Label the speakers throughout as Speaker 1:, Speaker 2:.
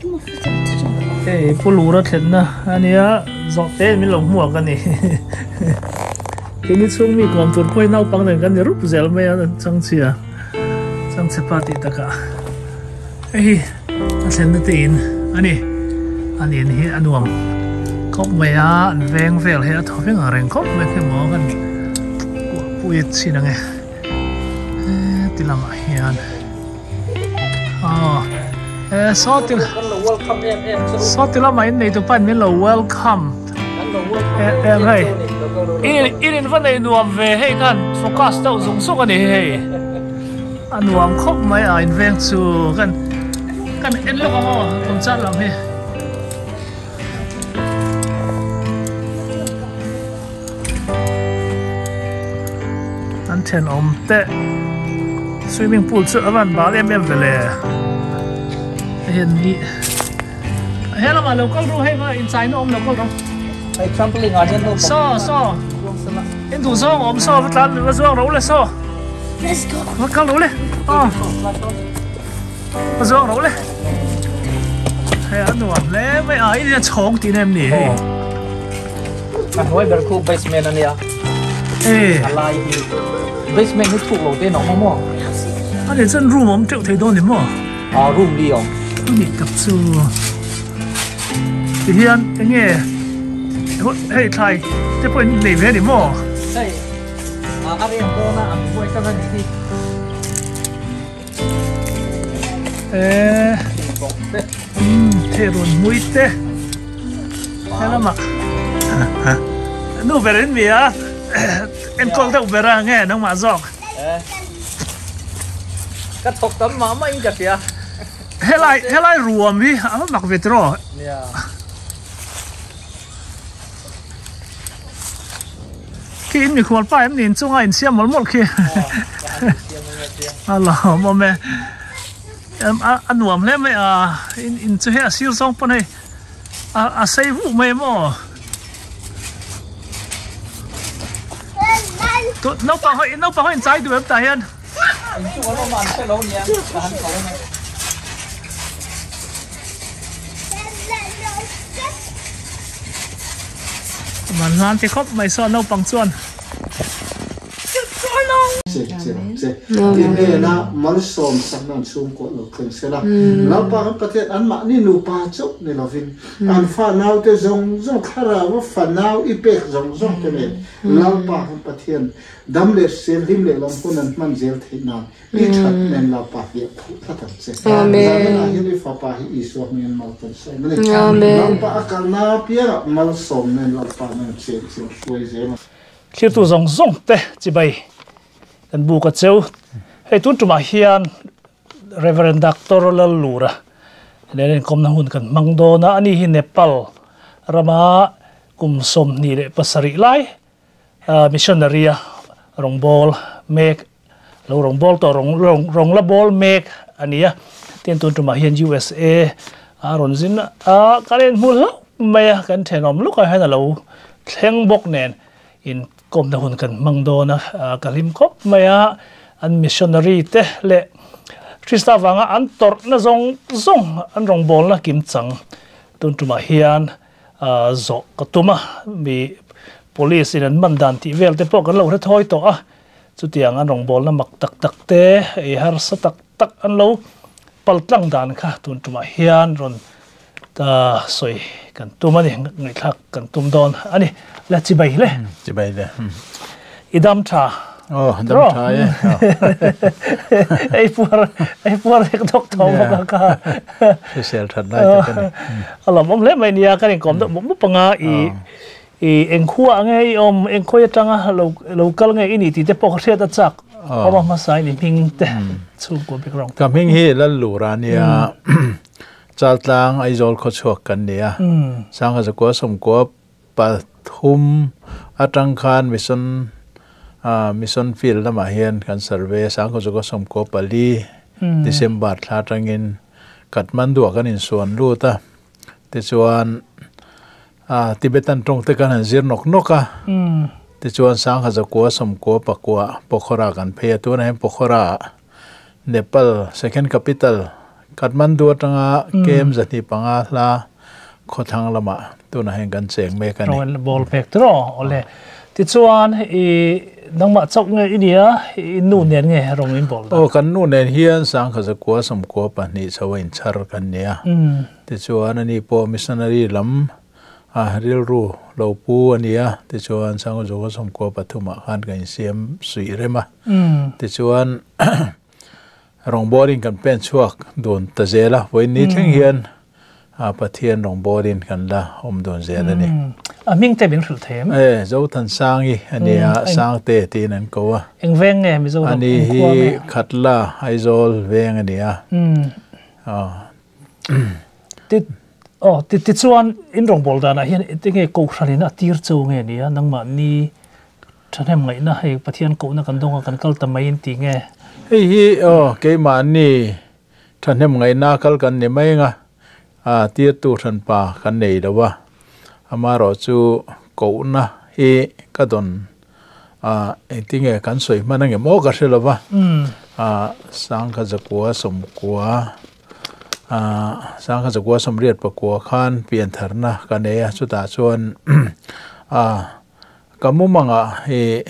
Speaker 1: Hei Pu Lura thlenna a nia, zawhte in min lo hmuak a ni. Keini chhung mi kawm tur pawhin naupang nen kan ni rup zel mai a, changchhia, changchhe pa tih takah. Hei hi a thlenna te in a ni, an in hi a nuam khawp mai a, an veng vel hi a thaw veng ang reng khawp mai kha maw kan kuah pui chin ang e, heti lamah hian aw e saw ti saw ti lamah in nei tupa in min lo welcome em hei in in va nei nuam ve hei khan focus deuh zung zung a ni hei. A nuam khawp mai a in veng chu kan kan en lawk ang aw tum chat lam hi. An thenawm te swimming pool chu a van bal em em vele hei an ni he lamah lo kal ru hei va inchaina awm lo kal ru
Speaker 2: hei trampoline ah hian naupang
Speaker 1: saw saw in duh zawng awm saw va tlan va zuang ro le saw
Speaker 3: Let's go.
Speaker 1: Va kal ro le. Oh. Va zuang ro le. Hei a nuam hle mai a in hian chhawng tih na em ni hei.
Speaker 2: A hnuai ber khu basement a nia.
Speaker 1: Eh.
Speaker 2: A lai hi basement hi thuk lo te nawm maw.
Speaker 1: A ni chuan room awm teuh thei dawn ni maw?
Speaker 2: A room li awm.
Speaker 1: A nih tak chu. Ti hian enge hei thlai te pawh in nei ve ni maw?
Speaker 2: Hei. A rem dawn a, an buai tak a ni hi.
Speaker 1: Eh, the run mui te. Helama. Nu ber in mi a. Enkawl deuh ber a nge nangmah zawk.
Speaker 2: Eh. Ka thawk tam mah mah in ka hria.
Speaker 1: Helai helai ruam hi a mak ve tiraw.
Speaker 2: Nia.
Speaker 1: Khi in mikhual pa em ni in chunga in siam mawlh mawlh khi a lawm awm e a nuam hle mai a in in chu hei a sir zawng pawn hei a sei vuh mai em aw naupang ho naupang ho in chai duh em tah hian. Man hlan ti khawp mai saw naupang chuan.
Speaker 4: Che che che ti hnena malsawm sakna an chhungkuah lo thleng sela Lalpa kan Pathian anmahni nupa chauh ni lovin an fa naute zawng zawng thlarau a fa nau i pek zawng zawng te nen Lalpa kan Pathian dam leh hrisel hlim leh lawm hun an hman zel theih nan I that nen Lalpa hi a phuh tlat ang che. Zanin ah hian i fapa hi Isua hmingin mal kan sawm a ni. Lalpa a kalna apiangah malsawm nen Lalpa nen chen chen hruai zel ang.
Speaker 1: Thlirtu zawng zawng te chibai kan buk a cheu. Hei tun tumah hian Rev. Doctor Lallura nen inkawmna hun kan hmang dawn a, ani hi Nepal rama kum 27 lai Missionary a rawngbâwl mek, lo rawngbâwl tawh rawng rawng la bâwl mek a ni a. Tin, tun tumah hian USA a rawn zin a, kan inhmu hlauh mai a, kan thenawm lukah hian a lo thleng bawk nen inkawmna hun kan hmang dawn a, ka hlim khawp mai a. An missionary te leh Krista vanga an tawrhna zawng zawng an rawngbâwlna kimchang tun tumah hian zawh ka tum a, mi police in an man dan tih vel te pawh kan lo hre thawi tawh a, chutiang an rawngbawlna mak tak tak te, ei harsa tak tak an lo pal tlang dan kha tun tumah hian rawn ta sawi kan tum a ni, ngaihthlak kan tum dawn a ni. Le chibai le.
Speaker 5: Chibai le.
Speaker 1: I dam tha.
Speaker 5: Oh, dam tha e.
Speaker 1: Ei puar, ei puar hek dawk tho bawk a ka.
Speaker 5: Hrisel that lai tak a ni.
Speaker 1: A lawmawm hle mai nia, kan inkawm deuh mup mup anga i i engkhua nge i awm, engkhawi atanga lo lo kal nge i ni tih te pawh ka hriat a chak. Awm a hmasa in i hming te chhungkua background.
Speaker 5: Ka hming hi Lallura nia, Chaltlang Aizawl khawchhuak kan ni a, Sangha Zakua Sawmkua Pathum atang khan mission mission field lamah hian kan survey a, Sangkhaw Zuka Sawmkaw pali December thla atangin Kathmandu ah kan insuan lut a, tichuan Tibetan tawng te kan han zir nawk nawk a, tichuan Sangha Zakua Sawmkaw pakua Pokhara kan phei a, tunah hian Pokhara ah Nepal second capital. Kathmandu atanga kem zahnih panga hla khawthlang lamah tunah hian kan cheng mek a ni.
Speaker 1: Rawn ball pek tur aw awle. Tichuan i nangmah chauh nge i nia i nu nen nge rawng in ball dan?
Speaker 5: Aw kan nu nen hian sangkhat zakua sawmkua pahnih chho a inchhar kan ni a. Tichuan ani pawh missionary lam a rilru lo pu a ni a, tichuan Sanghazuka sawmkua pathumah khan kan insiam suih rem a, tichuan rawngbawlin kan pen chhuak dun ta zel a, vawiin ni thleng hian Pathian rawngbawlin kan la awm dun zel a ni.
Speaker 1: A hming te min hrilh thei em?
Speaker 5: E, Zothansangi a ni a, Sangte tiin an ko a.
Speaker 1: Eng veng nge Mizoram?
Speaker 5: Ani hi Khatla, Aizawl veng a ni a.
Speaker 1: Ti aw ti tichuan in rawngbâwl danah hian enge kohhranin a tir cho nge nia nangmahni thahnem ngaihna hei Pathian kohna kan dawng a kan kal ta mai in ti nge?
Speaker 5: Hei hi aw keimahni thahnem ngaihna kal kan ni mai anga a tirtu hranpa kan nei lo a, amaherawh chu kohna hi ka dawn a engtinge kan sawi hman angem aw ka hre lo va, a sangkhat zakua sawmkua a sangkhat zakua sawmriat pakua khan piantharna ka nei a chutah chuan a ka mumangah hi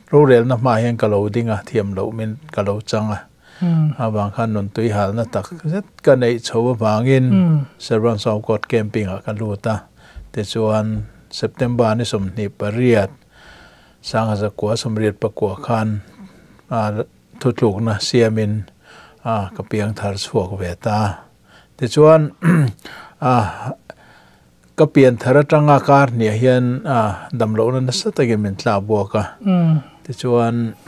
Speaker 5: rorelna hmaah hian ka lo ding a thiam loh min ka lo chang a avang khan nun tui halna tak zet ka neih chho avangin Servants of God camping ah ka lut a tichuan September ni 28 sangha zakua 84 khan thutlukna siamin ka piang thar chhuak ve ta. Tichuan ka pian thar atanga kar hniah hian damlohna nasa takin min tlak buak a. Tichuan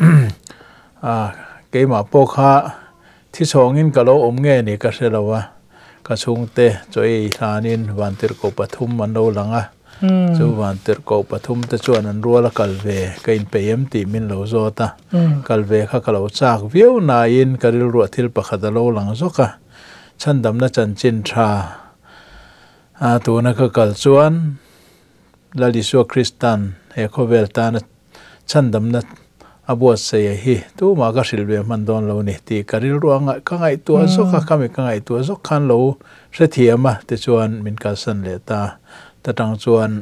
Speaker 5: keimah pawh kha thichhawngin ka lo awm nge ni ka hre lo a. Ka chhungte chaw ei hlanin vantirhkoh pathum an lo lang a, chu vantirhkoh pathum te chuan an rual a kal ve ka inpeih em tih min lo zawt a, kal ve kha ka lo chak viau nain ka rilruah thil pakhat a lo lang zawk a, chhandamna chanchin tha a tuna ka kal chuan Lal Isua Kristan he khawvel tana chhandamna a buatsaih a hi tumah ka hrilh ve hman dawn lo ni tih ka rilru a ngaih ka ngaihtuah zawk a, ka mi ka ngaihtuah zawk khan lo hrethiam a tichuan min kalsan leh ta. Ta tang chuan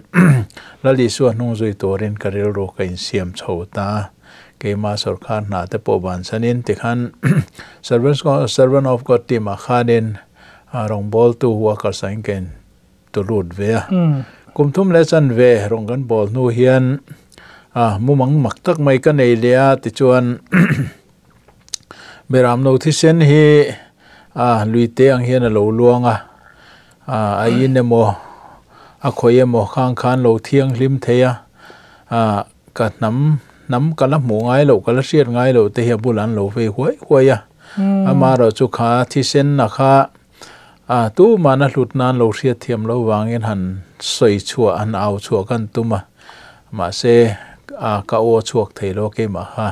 Speaker 5: Lal Isua hnung zui turin ka rilru ka insiam chho ta. Keimah sawrkar hna te pawh bansanin tikhan Servant of God team ah khanin rawngbawltu workers ah in ka in tu lut ve a. Kum thum leh chan ve rawn kan bawl hnu hian a mumang mak tak mai ka nei leh a tichuan Beram no thisen hi a lui te ang hian a lo luang a, a in emaw a khawi emaw khang khan lo thianghlim thei a, ka hnam hnam ka la hmuh ngai loh ka la hriat ngai loh te hi a bulah an lo vei huai huai a, amaherawhchu kha thisen a kha A, tumahna hlut nan lo hriat thiam lo vangin han sawi chhuah, han au chhuah kan tum a, mahse, a, ka aw chhuak thei lo keimah kha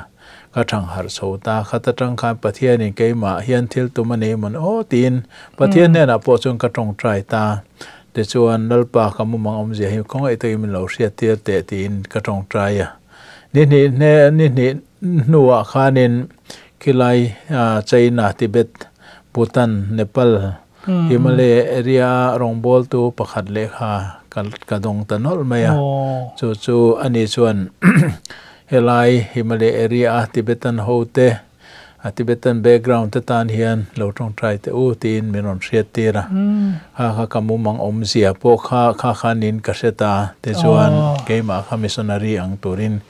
Speaker 5: ka thang harh chho ta, khat atang khan Pathianin keimah hian thil tum a nei mawn aw tiin Pathian hnenah pawh chuan ka tawngtai ta, tichuan Lalpa ka mumang awmzia hi khawngaih takin min lo hriat tir teh tiin ka tawngtai a, ni hnih hne ni hnih hnuah khanin khilai China, Tibet Bhutan, Nepal, Himalaya area a rawngbawltu pakhat lehkha ka dawng ta nawlh mai a. Chu chu a ni chuan helai Himalaya area a Tibetan ho te, a Tibetan background te tan hian lo tawngtai teh u tiin min rawn hriat tir a. Kha kha ka mumang awmzia pawh kha kha khanin ka hre ta. Tichuan keimah kha missionary ang turin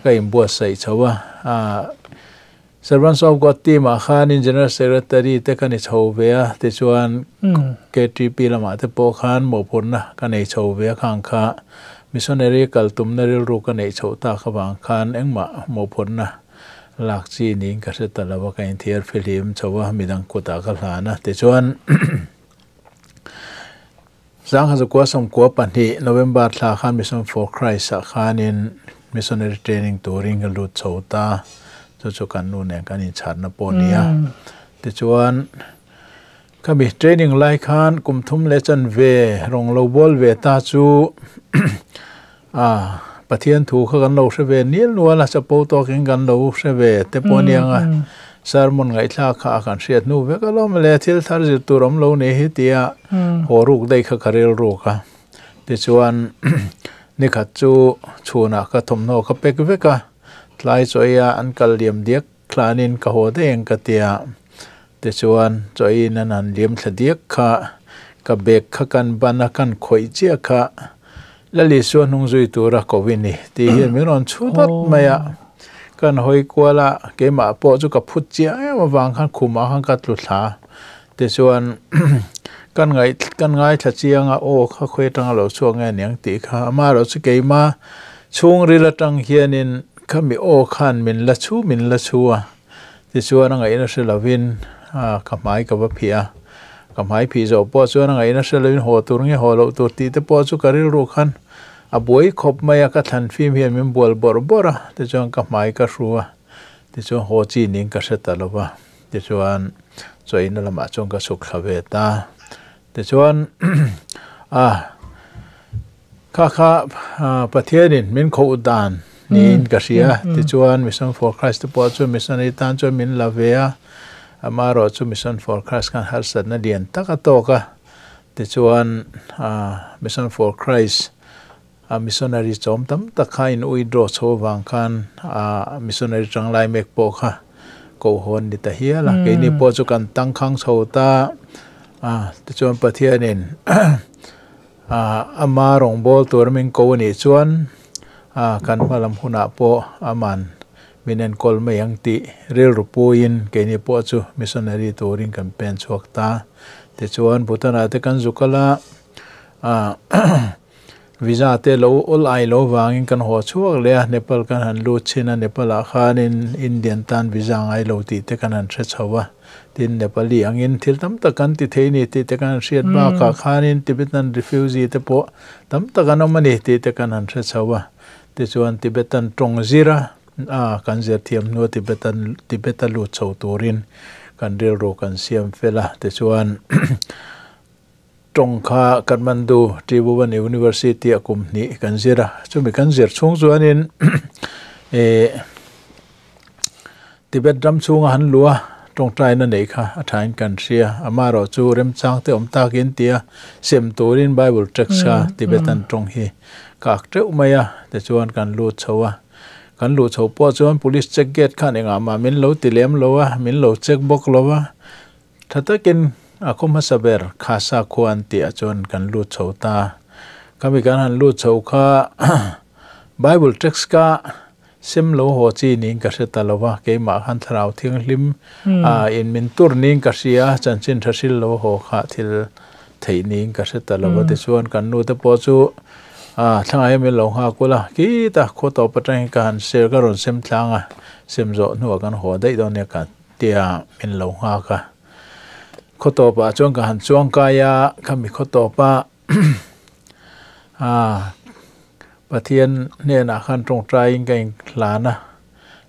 Speaker 5: ka inbuatsaih chho a. Servants of God team ah khanin General Secretary te ka ni chho ve a, tichuan KTP lamah te pawh khan mawhphurhna ka nei chho ve a, khang kha missionary kal tumna rilru ka neih chhoh tak avang khan engmah mawhphurhna lak chi niin ka hre ta lo a, ka inthiar fihlim chho a, midang kutah ka hlan a, tichuan 1992 November thla khan Mission for Christ ah khanin missionary training turin ka lut chho ta, chu chu kan nu nen kan inchharna pawh a ni a. Tichuan khami training lai khan kum thum leh chanve rawng lo bawl ve ta chu a Pathian thu kha kan lo hre ve nil nual a, chapo tawkin kan lo hre ve te pawh a ni ang a. Sermon ngai thla kha kan hriat nu vek alawm le thil thar zir tur awm lo ni hi tia haw ruk daih kha ka rel ruk a. Tichuan nikhat chu chhunah ka thawmhnaw ka pek vek a, tlai chaw eia an kal liam diak thlanin ka haw daih ang ka tia. Tichuan chaw eiin an han liam thla diak kha ka bag kha kan ban a, kan khawih chiah kha Lali Sua hnung zui tura ko i ni tih hian min rawn chhu dawt mai a, kan hawi kual a, keimah pawh chu ka phut chiah em avang khan khumah khan ka tlu thla. Tichuan kan ngaih kan ngaithla chiang a, aw kha khawi atanga lo chhuak nge niang tih kha amaherawh chu keima chhungril atang hianin khami aw khan min la chhu min la chhu a. Tichuan a ngaihna hre lovin ka hmai ka va phih a, ka hmai phih zawh pawh chuan a ngaihna hre lovin haw tur nge haw loh tur tih te pawh chu ka rilru khan a buai khawp mai a, ka thlan fim hian min bual bawrh bawrh a, tichuan ka hmai ka hru a, tichuan haw chi ning ka hre ta lo va, tichuan chaw-ina lamah chuan ka chhuk thla ve ta, tichuan a. Kha kha Pathianin min kho dan niin ka hria. Tichuan Mission for Christ te pawh chu missionary tan chuan min la ve a. Amaherawh chu Mission for Christ khan harsatna lian tak a tawk a. Tichuan Mission for Christ a missionary chawm tam tak kha in withdraw chho avang khan missionary tanglai mek pawh kha kohawn ni ta hial a. Keini pawh chu kan tangkhang chho ta. Tichuan Pathianin Ama rawngbâwl tûr min ko a nih chuan kan hma lam hunah pawh aman min enkawl mai ang tih rilru puiin keini pawh chu missionary tûrin kan pen chhuak ta. Tichuan, Bhutan-ah te kan zu kal a, visa te lo awl ai lo vangin kan haw chhuak leh a, Nepal kan han lut chhin a, Nepal-ah khanin Indian tan visa ngai lo tih te kan han hre chho a. Tin, Nepali angin thil tam tak kan ti thei ni tih te kan han hriat bakah khanin Tibetan refugee te pawh tam tak an awm a ni tih te kan han hre chho a. Tichuan, Tibetan tawng zira a kan zir thiam hnua Tibetan Tibet a lut chho turin kan rilru kan siam fel a. Tichuan, tawng kha Kathmandu Tribhuvan University a kum hnih kan zir a. Chumi kan zir chhung chuanin eh Tibet ram chhunga han lu a, tawngtaina neih kha a thain kan hria. Amaherawh chu remchang te awm takin tia sem turin Bible text kha Tibetan tawng hi ka ak teuh mai a, tichuan kan lut chho a. Kan luh chho pawh chuan police check gate khan engah mah min lo ti lem lo a, min lo check bawk lo a. Tha takin a khaw hmasa ber Khasa khua an tih ah chuan kan lut chho ta. Khami kan han lut chho kha Bible text ka Sem lo haw chi niin ka hre ta lo va, keimah khan thlarau thianghlim a in min tur niin ka hria a, chanchin tha hril lo haw kha thil theih niin ka hre ta lo va. Tichuan kan nu te pawh chu a thlangai min lo nghak ula, khita khaw tawp atang hi ka han share ka rawn sem tlang a, sem zawh hnuah kan haw daih dawn nia ka tia min lo nghak a. Khaw tawpah chuan ka han chuang kai a, khami khaw tawpa A Pathian hnenah khan tawngtaiin ka inhlan a,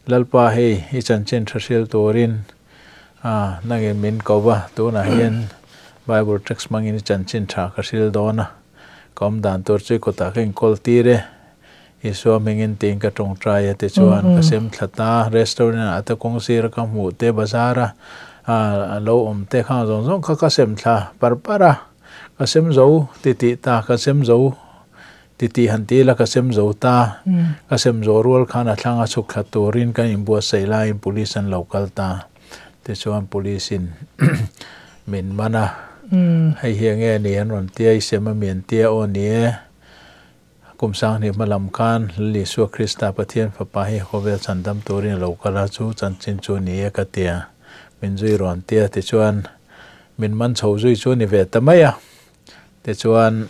Speaker 5: Lalpa hei i chanchin tha hril turin a nangin min ko va, tunah hian Bible text hmangin i chanchin tha ka hril dawn a, ka awm dan tur chu i kutah ka inkawl tir e, Isua hmingin tiin ka tawngtai a tichuan ka sem thla ta, restaurant ah te kawng sira ka hmuh te bazar a lo awm te khang zawng zawng kha ka sem thla par par a. Ka sem zo ti tih ta, ka sem zo ti tih han ti ila ka sem zo ta, ka sem zo rual khan a thlang a chhuk thla turin kan inbuatsaih laiin police an lo kal ta. Tichuan police in min man a, hei hi enge ni an rawn tia i sem a mi an tia aw ni e, kum sanghnih hma lam khan Lal Isua Krista Pathian Fapa hi khawvel chhandam turin a lo kal a, chu chanchin chu ni e ka tia, min zui rawn tia tichuan Min man chho zui chu a ni ve ta mai a, tichuan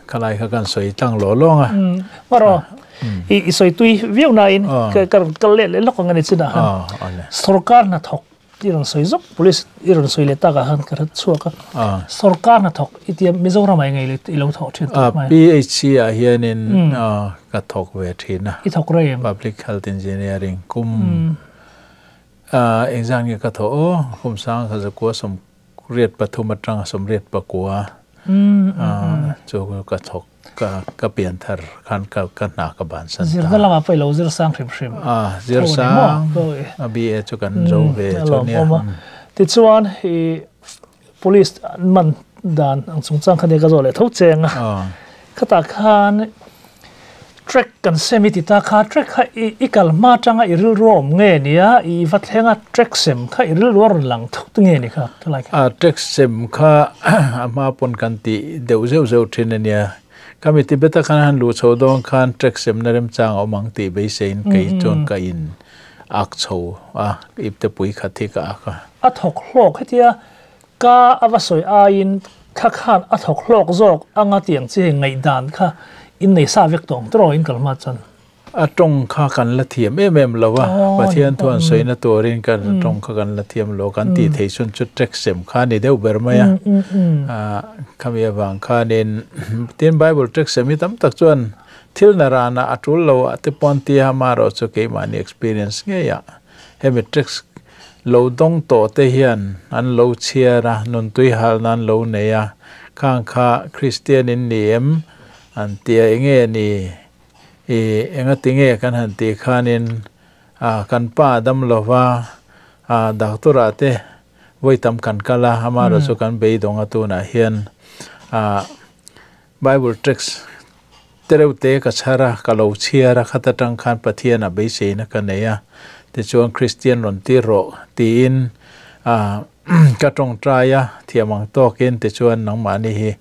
Speaker 5: khalai kha kan sawi tlang lawh lawng a.
Speaker 1: Maro, i sawi tui viau nain ka rawn kal leh leh lawk ang a ni chinah khan sorkar hnathawk i rawn sawi zawk police i rawn sawi leh takah khan ka hre chhuak a, sorkar hnathawk i tia Mizoramah i ngei leh i lo thawk thin tawp mai.
Speaker 5: PHC ah hianin ka thawk ve thin a.
Speaker 1: I thawk rei em?
Speaker 5: Public Health Engineering kum Engzan nge ka thawh aw, kum sang kha zakua sawmriat pathum atanga sawmriat pakua chu ka thawk. Ka ka pian thar khan ka ka hna ka ban san ta.
Speaker 1: Zirna lamah pawh i lo zir sang hrim hrim.
Speaker 5: A zir sang a BA chu kan zo ve chu nia.
Speaker 1: Tichuan i police an man dan ang chungchang kha nia ka zawh leh tho cheng a. Khatah khan track kan sem i ti ta kha track kha i kal hma atanga i rilru a awm nge nia i va thleng a track sem kha i rilru a rawn lang thut nge ni kha tunlai kha.
Speaker 5: A track sem kha a hma pawn kan tih deuh zeuh zeuh thin a nia. Khami Tibet a khan han luh chho dawn khan track sem na remchang a awm ang tih beiseiin kei chuan ka in ak chho a ipte pui khat hi ka ak a.
Speaker 1: A thawk hlawk hetia Ka a va sawi aiin thla khan a thawk hlawk zawk anga tiang chi hei ngaihdan kha in nei sa vek tawh ang tawh in kal hma chuan.
Speaker 5: A tawng kha kan la thiam em em lo a, Pathian thu an sawina turin kan tawng kha kan la thiam lo, kan tih theih chhun chu track sem kha a ni deuh ber mai a, khami avang khanin tin Bible track sem hi tam tak chuan thil na rana a tul lo ah te pawh an ti a, amaherawhchu chu keimahni experience ngeiah hemi track Lo dawng tawh te hian an lo chhiar a, nuntui halna an lo nei a, khang kha Kristian in ni em? an ti a, enge ni i enga ti nge kan han tih khanin a kan pa a dam lo va, a doctor ah te vawi tam kan kal a, amaherawhchu chu kan beidawng a tunah hian a Bible text te reuh te ka chhar a, ka lo chhiar a, khat atang khan Pathian a beiseina ka nei a, tichuan Kristian rawn tir rawh tiin ah ka tawngtai a, thiam ang tawkin tichuan nangmahni hi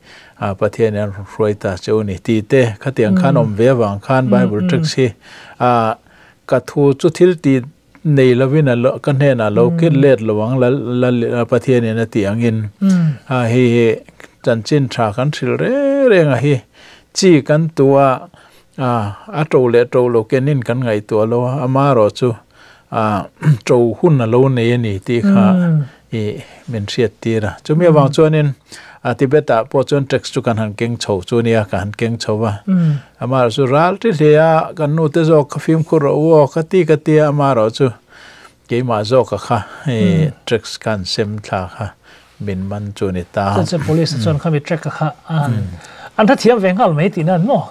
Speaker 5: ah Pathian in a rawn hruai ta che u ni tih te khatiang khan awm ve avang khan Bible text hi ah ka thu chu thil tih nei lovin a ka hnenah lo kir let lo ang lal Pathian in a tih angin a hei hi chanchin tha kan hrilh reng reng a hi chi kan tu a a to leh to lo kenin kan ngaihtuah lo a amaherawh chu a to hun a lo nei a ni tih kha i min hriat tir a chumi avang chuanin a Tibet ah pawh chuan tax chu kan han keng chho chu nia ka han keng chho va amaherawh chu ral ti hle a kan nu te zawk kha fimkhur rawh u aw ka ti ka tia amaherawh chu keimah zawk a kha hei tax khan sem thla kha min man chu ni ta.
Speaker 1: Chuan chuan police chuan khami track a kha an an hrethiam ve nghal mai tihna an maw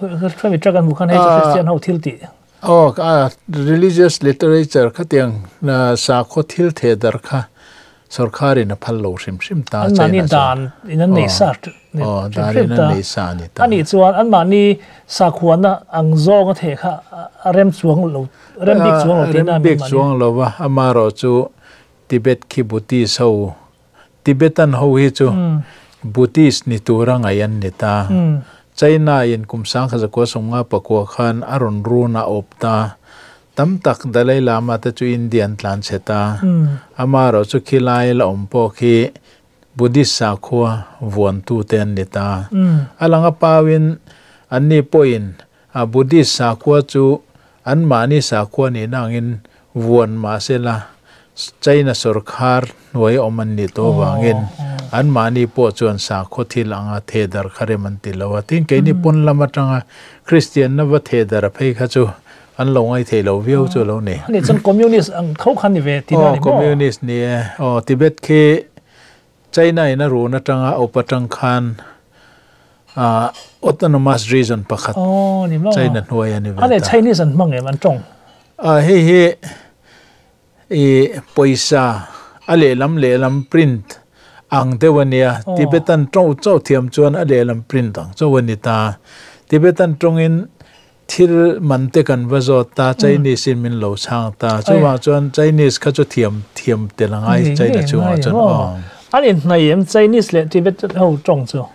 Speaker 1: khami track an hmuh khan hei chu Christian ho thil tih.
Speaker 5: Aw religious literature khatiang sakhaw thil theh dar kha Sorkharin a phal lo hrim hrim ta
Speaker 1: China chuan. Anmahni dan in an nei sa
Speaker 5: hrim hrim ta. Nei sa a ni ta.
Speaker 1: Anih chuan anmahni sakhuana ang zawng a theh kha a rem chuang lo, rem bik chuang lo tihna a
Speaker 5: mi. Rem bik chuang lo va, amaherawh chu Tibet khi Buddhist ho, Tibetan ho hi chu Buddhist ni tura ngaih an ni ta. China in kum 1954 khan a rawn run a awp ta. Tam tak Dalai Lama te chu India an tlan chhe ta. Amaherawh chu khilai la awm pawh khi Buddhist sakhua vuantu te an ni ta. A lang a pauin anni pawhin a Buddhist sakhua chu anmahni sakhua nihna angin vuan mahsela China sorkar hnuai awm an nih tawh avangin anmahni pawh chuan sakhaw thil anga theh darh kha rem an ti lo a. Tin, keini pawn lam atanga Kristianna va theh darh a phei kha chu an lo ngaithei lo viau chu a lo ni.
Speaker 1: Ani chuan Communist ang tho kha ni ve tihna a ni maw?
Speaker 5: Aw, Communist ni e. Aw, Tibet khi China in a run atanga a up atang khan Autonomous Region pakhat China hnuai a ni ve ta.
Speaker 1: Ani Chinese an hmang em an tawng?
Speaker 5: Hei hi i pawisa a lehlam lehlam print ang deuh a nia. Tibetan tawng chauh thiam chuan a lehlam print ang chauh a ni ta. Tibetan tawngin Thil man te kan va zawt ta, Chinese in min lo chhang ta. Chuvang chuan Chinese kha chu thiam thiam tel a ngai China chungah chuan aw.
Speaker 1: An inhnaih em Chinese leh Tibet ho tawng chu?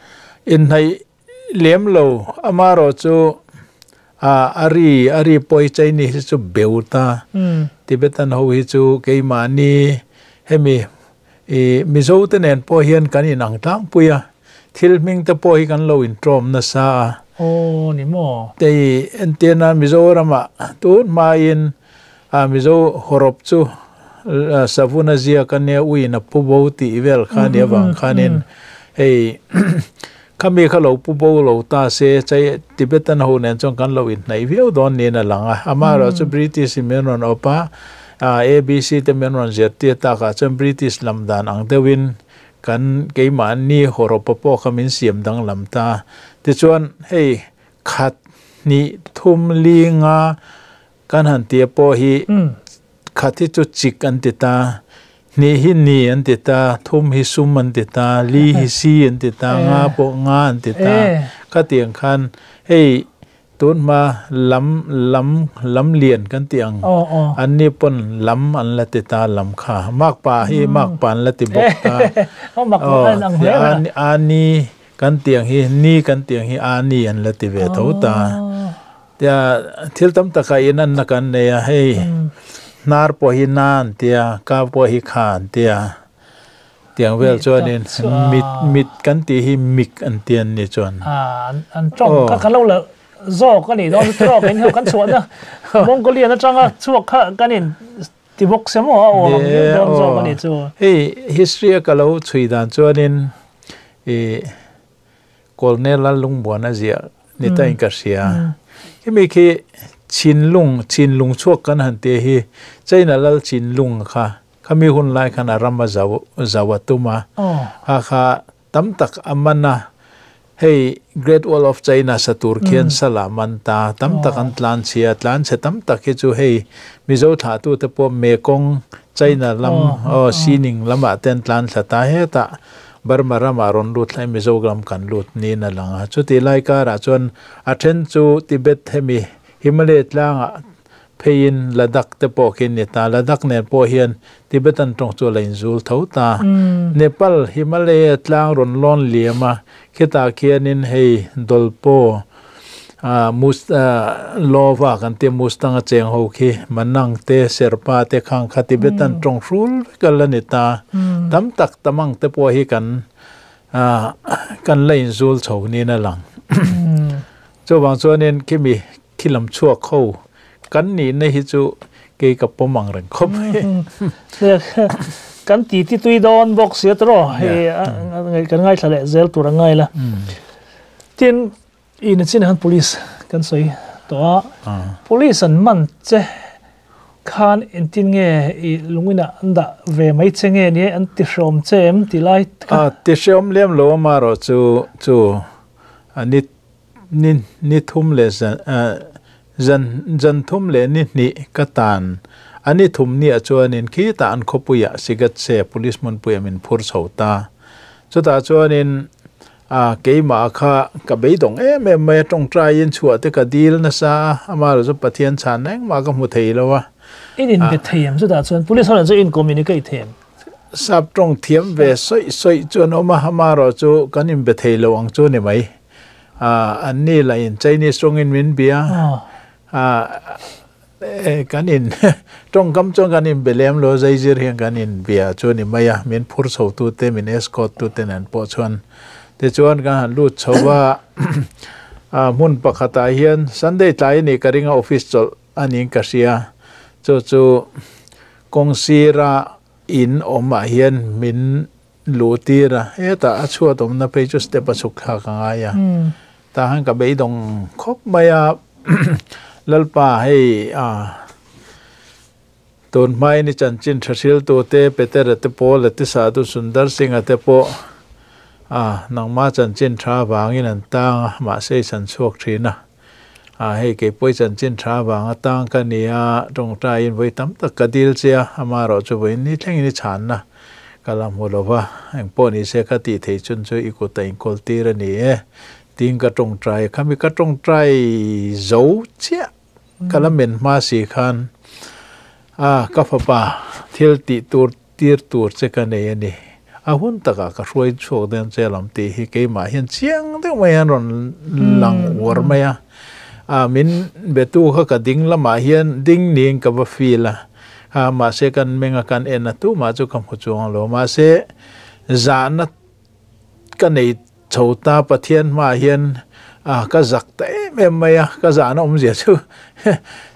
Speaker 5: Inhnaih lem lo, amaherawh chu a ri a ri pawh hi Chinese hi chu beu ta. Tibetan ho hi chu keimahni hemi i Mizo te nen pawh hian kan inang tlangpui a, thil hming te pawh hi kan lo intawm nasa a.
Speaker 1: Aw ni maw?
Speaker 5: Tei entirna Mizoramah tun hmain a Mizo hawrawp chu savun a ziak a nia uiin a pu bo tih vel kha nia vang khanin hei khami kha lo pu bo lo ta se chai Tibetan ho nen chuan kan lo inhnaih viau dawn niin a lang a, amaherawhchu British in min rawn awp a, ABC te min rawn zirtir takah chuan British lam dan ang deuhin kan keimahni hawrawpa pawh kha min siam danglam ta. Tichuan hei Khat ni thum li nga kan han tia po hi khat hi chu chik an ti ta ni hi ni an ti ta thum hi sum an ti ta li hi si an ti ta nga po nga an ti ta ka tiang khan hei tun ma lam lam lam lian kan tiang an ni pon lam an la ti ta lam kha mak pa hi mak pan la ti bok ta ani kan tiang hi ni kan tiang hi ani an la ti ve tho ta tia thil tam taka in an na kan ne a hei nar po hi nan tia ka po hi khan tia tiang vel chuan in mit mit kan ti hi mik an tian ni chuan
Speaker 1: an tong ka lo la zo ka ni don tro kan ho kan chuan na Mongolia na changa chuak kha kan in ti bok se mo o don zo ka ni chu
Speaker 5: hei history ka lo chui dan chuan in e Colonel Lungbuana zia ni ta in ka sia khi mi khi chin lung chuak kan han te hi China lal chin lung kha khami hun lai khan arama zawatuma ha kha tam tak amana hei Great Wall of China satur khian salaman ta tam tak an tlan chia tlan che tam tak hi chu hei Mizo tha tu te po Mekong China lam o sining lama ten tlan thla ta he ta Burma rama ron lut lai Mizoram kan lut ni na langa chu ti lai ka ra chuan a then chu Tibet hemi Himalaya tlanga phein Ladakh te po khin ni ta Ladakh nen po hian Tibetan tong chu lain zul tho ta Nepal Himalaya tlang ron lon liama khita khianin hei Dolpo mus lova kan te mustanga cheng ho khi manang te Sherpa te khang kha Tibetan tong hrul kal ni ta tam tak tamang te po hi kan kan lain zul chho ni na lang chu wang chuanin kimi khilam chuak ho kan ni na hi chu ke ka pomang reng khop
Speaker 1: kan ti ti tui don box ya tro he kan ngai thlale zel tur ngai la tin in chin han police kan soi to police an man che khan in tin nge i lungina anda ve mai che nge ni an ti hrom chem ti lai
Speaker 5: a ti hrom lem lo ma ro chu chu ani ni ni thum le zan zan thum le ni ni katan ani thum ni a chuanin khi ta an khopuya sigat se police mon puya min phur chhota chuta chuanin a keima kha ka beidong em em mai tong trai in chua te ka dil na sa ama ro chu pathian chan neng ma ka mu thei lowa
Speaker 1: in in be theim chuta chuan police hon chu in communicate them
Speaker 5: sap tong thiam ve soi soi chuan oma hama ro chu kan in be thei lo ang chu ni mai an ni la in Chinese tong in min bia kan in tong kam chong kan in belem lo zai zir hian kan in bia chu ni maya min phur chho tu te min escort tu te nan po chuan te chuan kan han lut chhowa mun pakhata hian Sunday tlai ni karinga office chol anin ka sia chu chu kongsi-ra in oma hian min lutira heta a chuatom na phei chu step a chuk thla ka ngaia ta han ka beidong khop maya lalpa hei a ton mai ni chan chin thasil to te Peter te Paul te Sadhu Sundar Singh te po a nangma chan chin tha wangin an tang ma sei chan chuak thina a hei ke poi chan chin tha wang atang ka nia tong ta in voi tam tak ka dil chia ama ro chu voi ni thleng ni chan na kalam hulova eng po ni se ka ti thei chun chu i ku ta in kol tir ani e ting ka tong trai khami ka tong trai zo chia kalamen ma si khan a ka fa pa thil ti tur tir tur che ka nei ani a hun taka ka hruai chhuak den che lam ti hi ke ma hian chiang deuh mai an ron lang war mai a a min betu kha ka ding lama hian ding ning ka va feel a ma se kan menga kan en tu ma chu kam hu chuang lo ma se zana ka nei chhota pathian ma hian a ka zak ta em em mai a ka zana om zia chu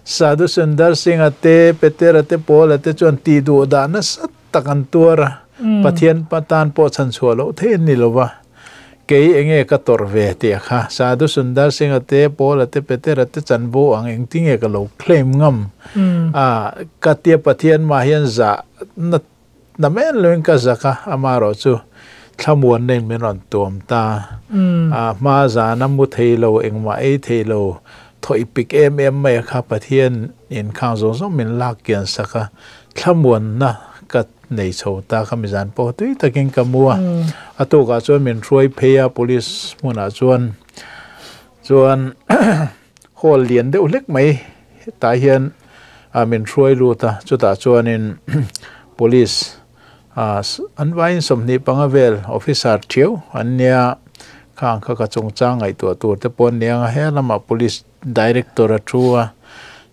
Speaker 5: Sadhu Sundar Singh ate Peter ate Paul ate chuan ti du da na sat takan tuara pathian patan po chan chhualo lo thein ni lova kei enge ka tor ve te kha Sadhu Sundar Singh ate Paul ate Peter ate chanbo ang eng tinge ka lo claim ngam a katia pathian ma hian za na namen loin ka zaka amaro chu thlamuan nen min rawn tuam ta. A hma zana mu thei lo engmah ei thei lo thawih pik em em mai a kha Pathian in khang zawng zawng min lak kian sak a, thlamuanna ka nei chho ta kha mizan pawh tui takin ka mu a. A tukah chuan min hruai phei a police hmunah chuan chuan hall lian deuh hlek mai hetah hian a min hruai lut a, chutah chuanin police an vaiin 25 vel officer thiau an nia, khang kha ka chungchang ngaihtuah tur te pawh an ni ang a, he lamah police director a thu a,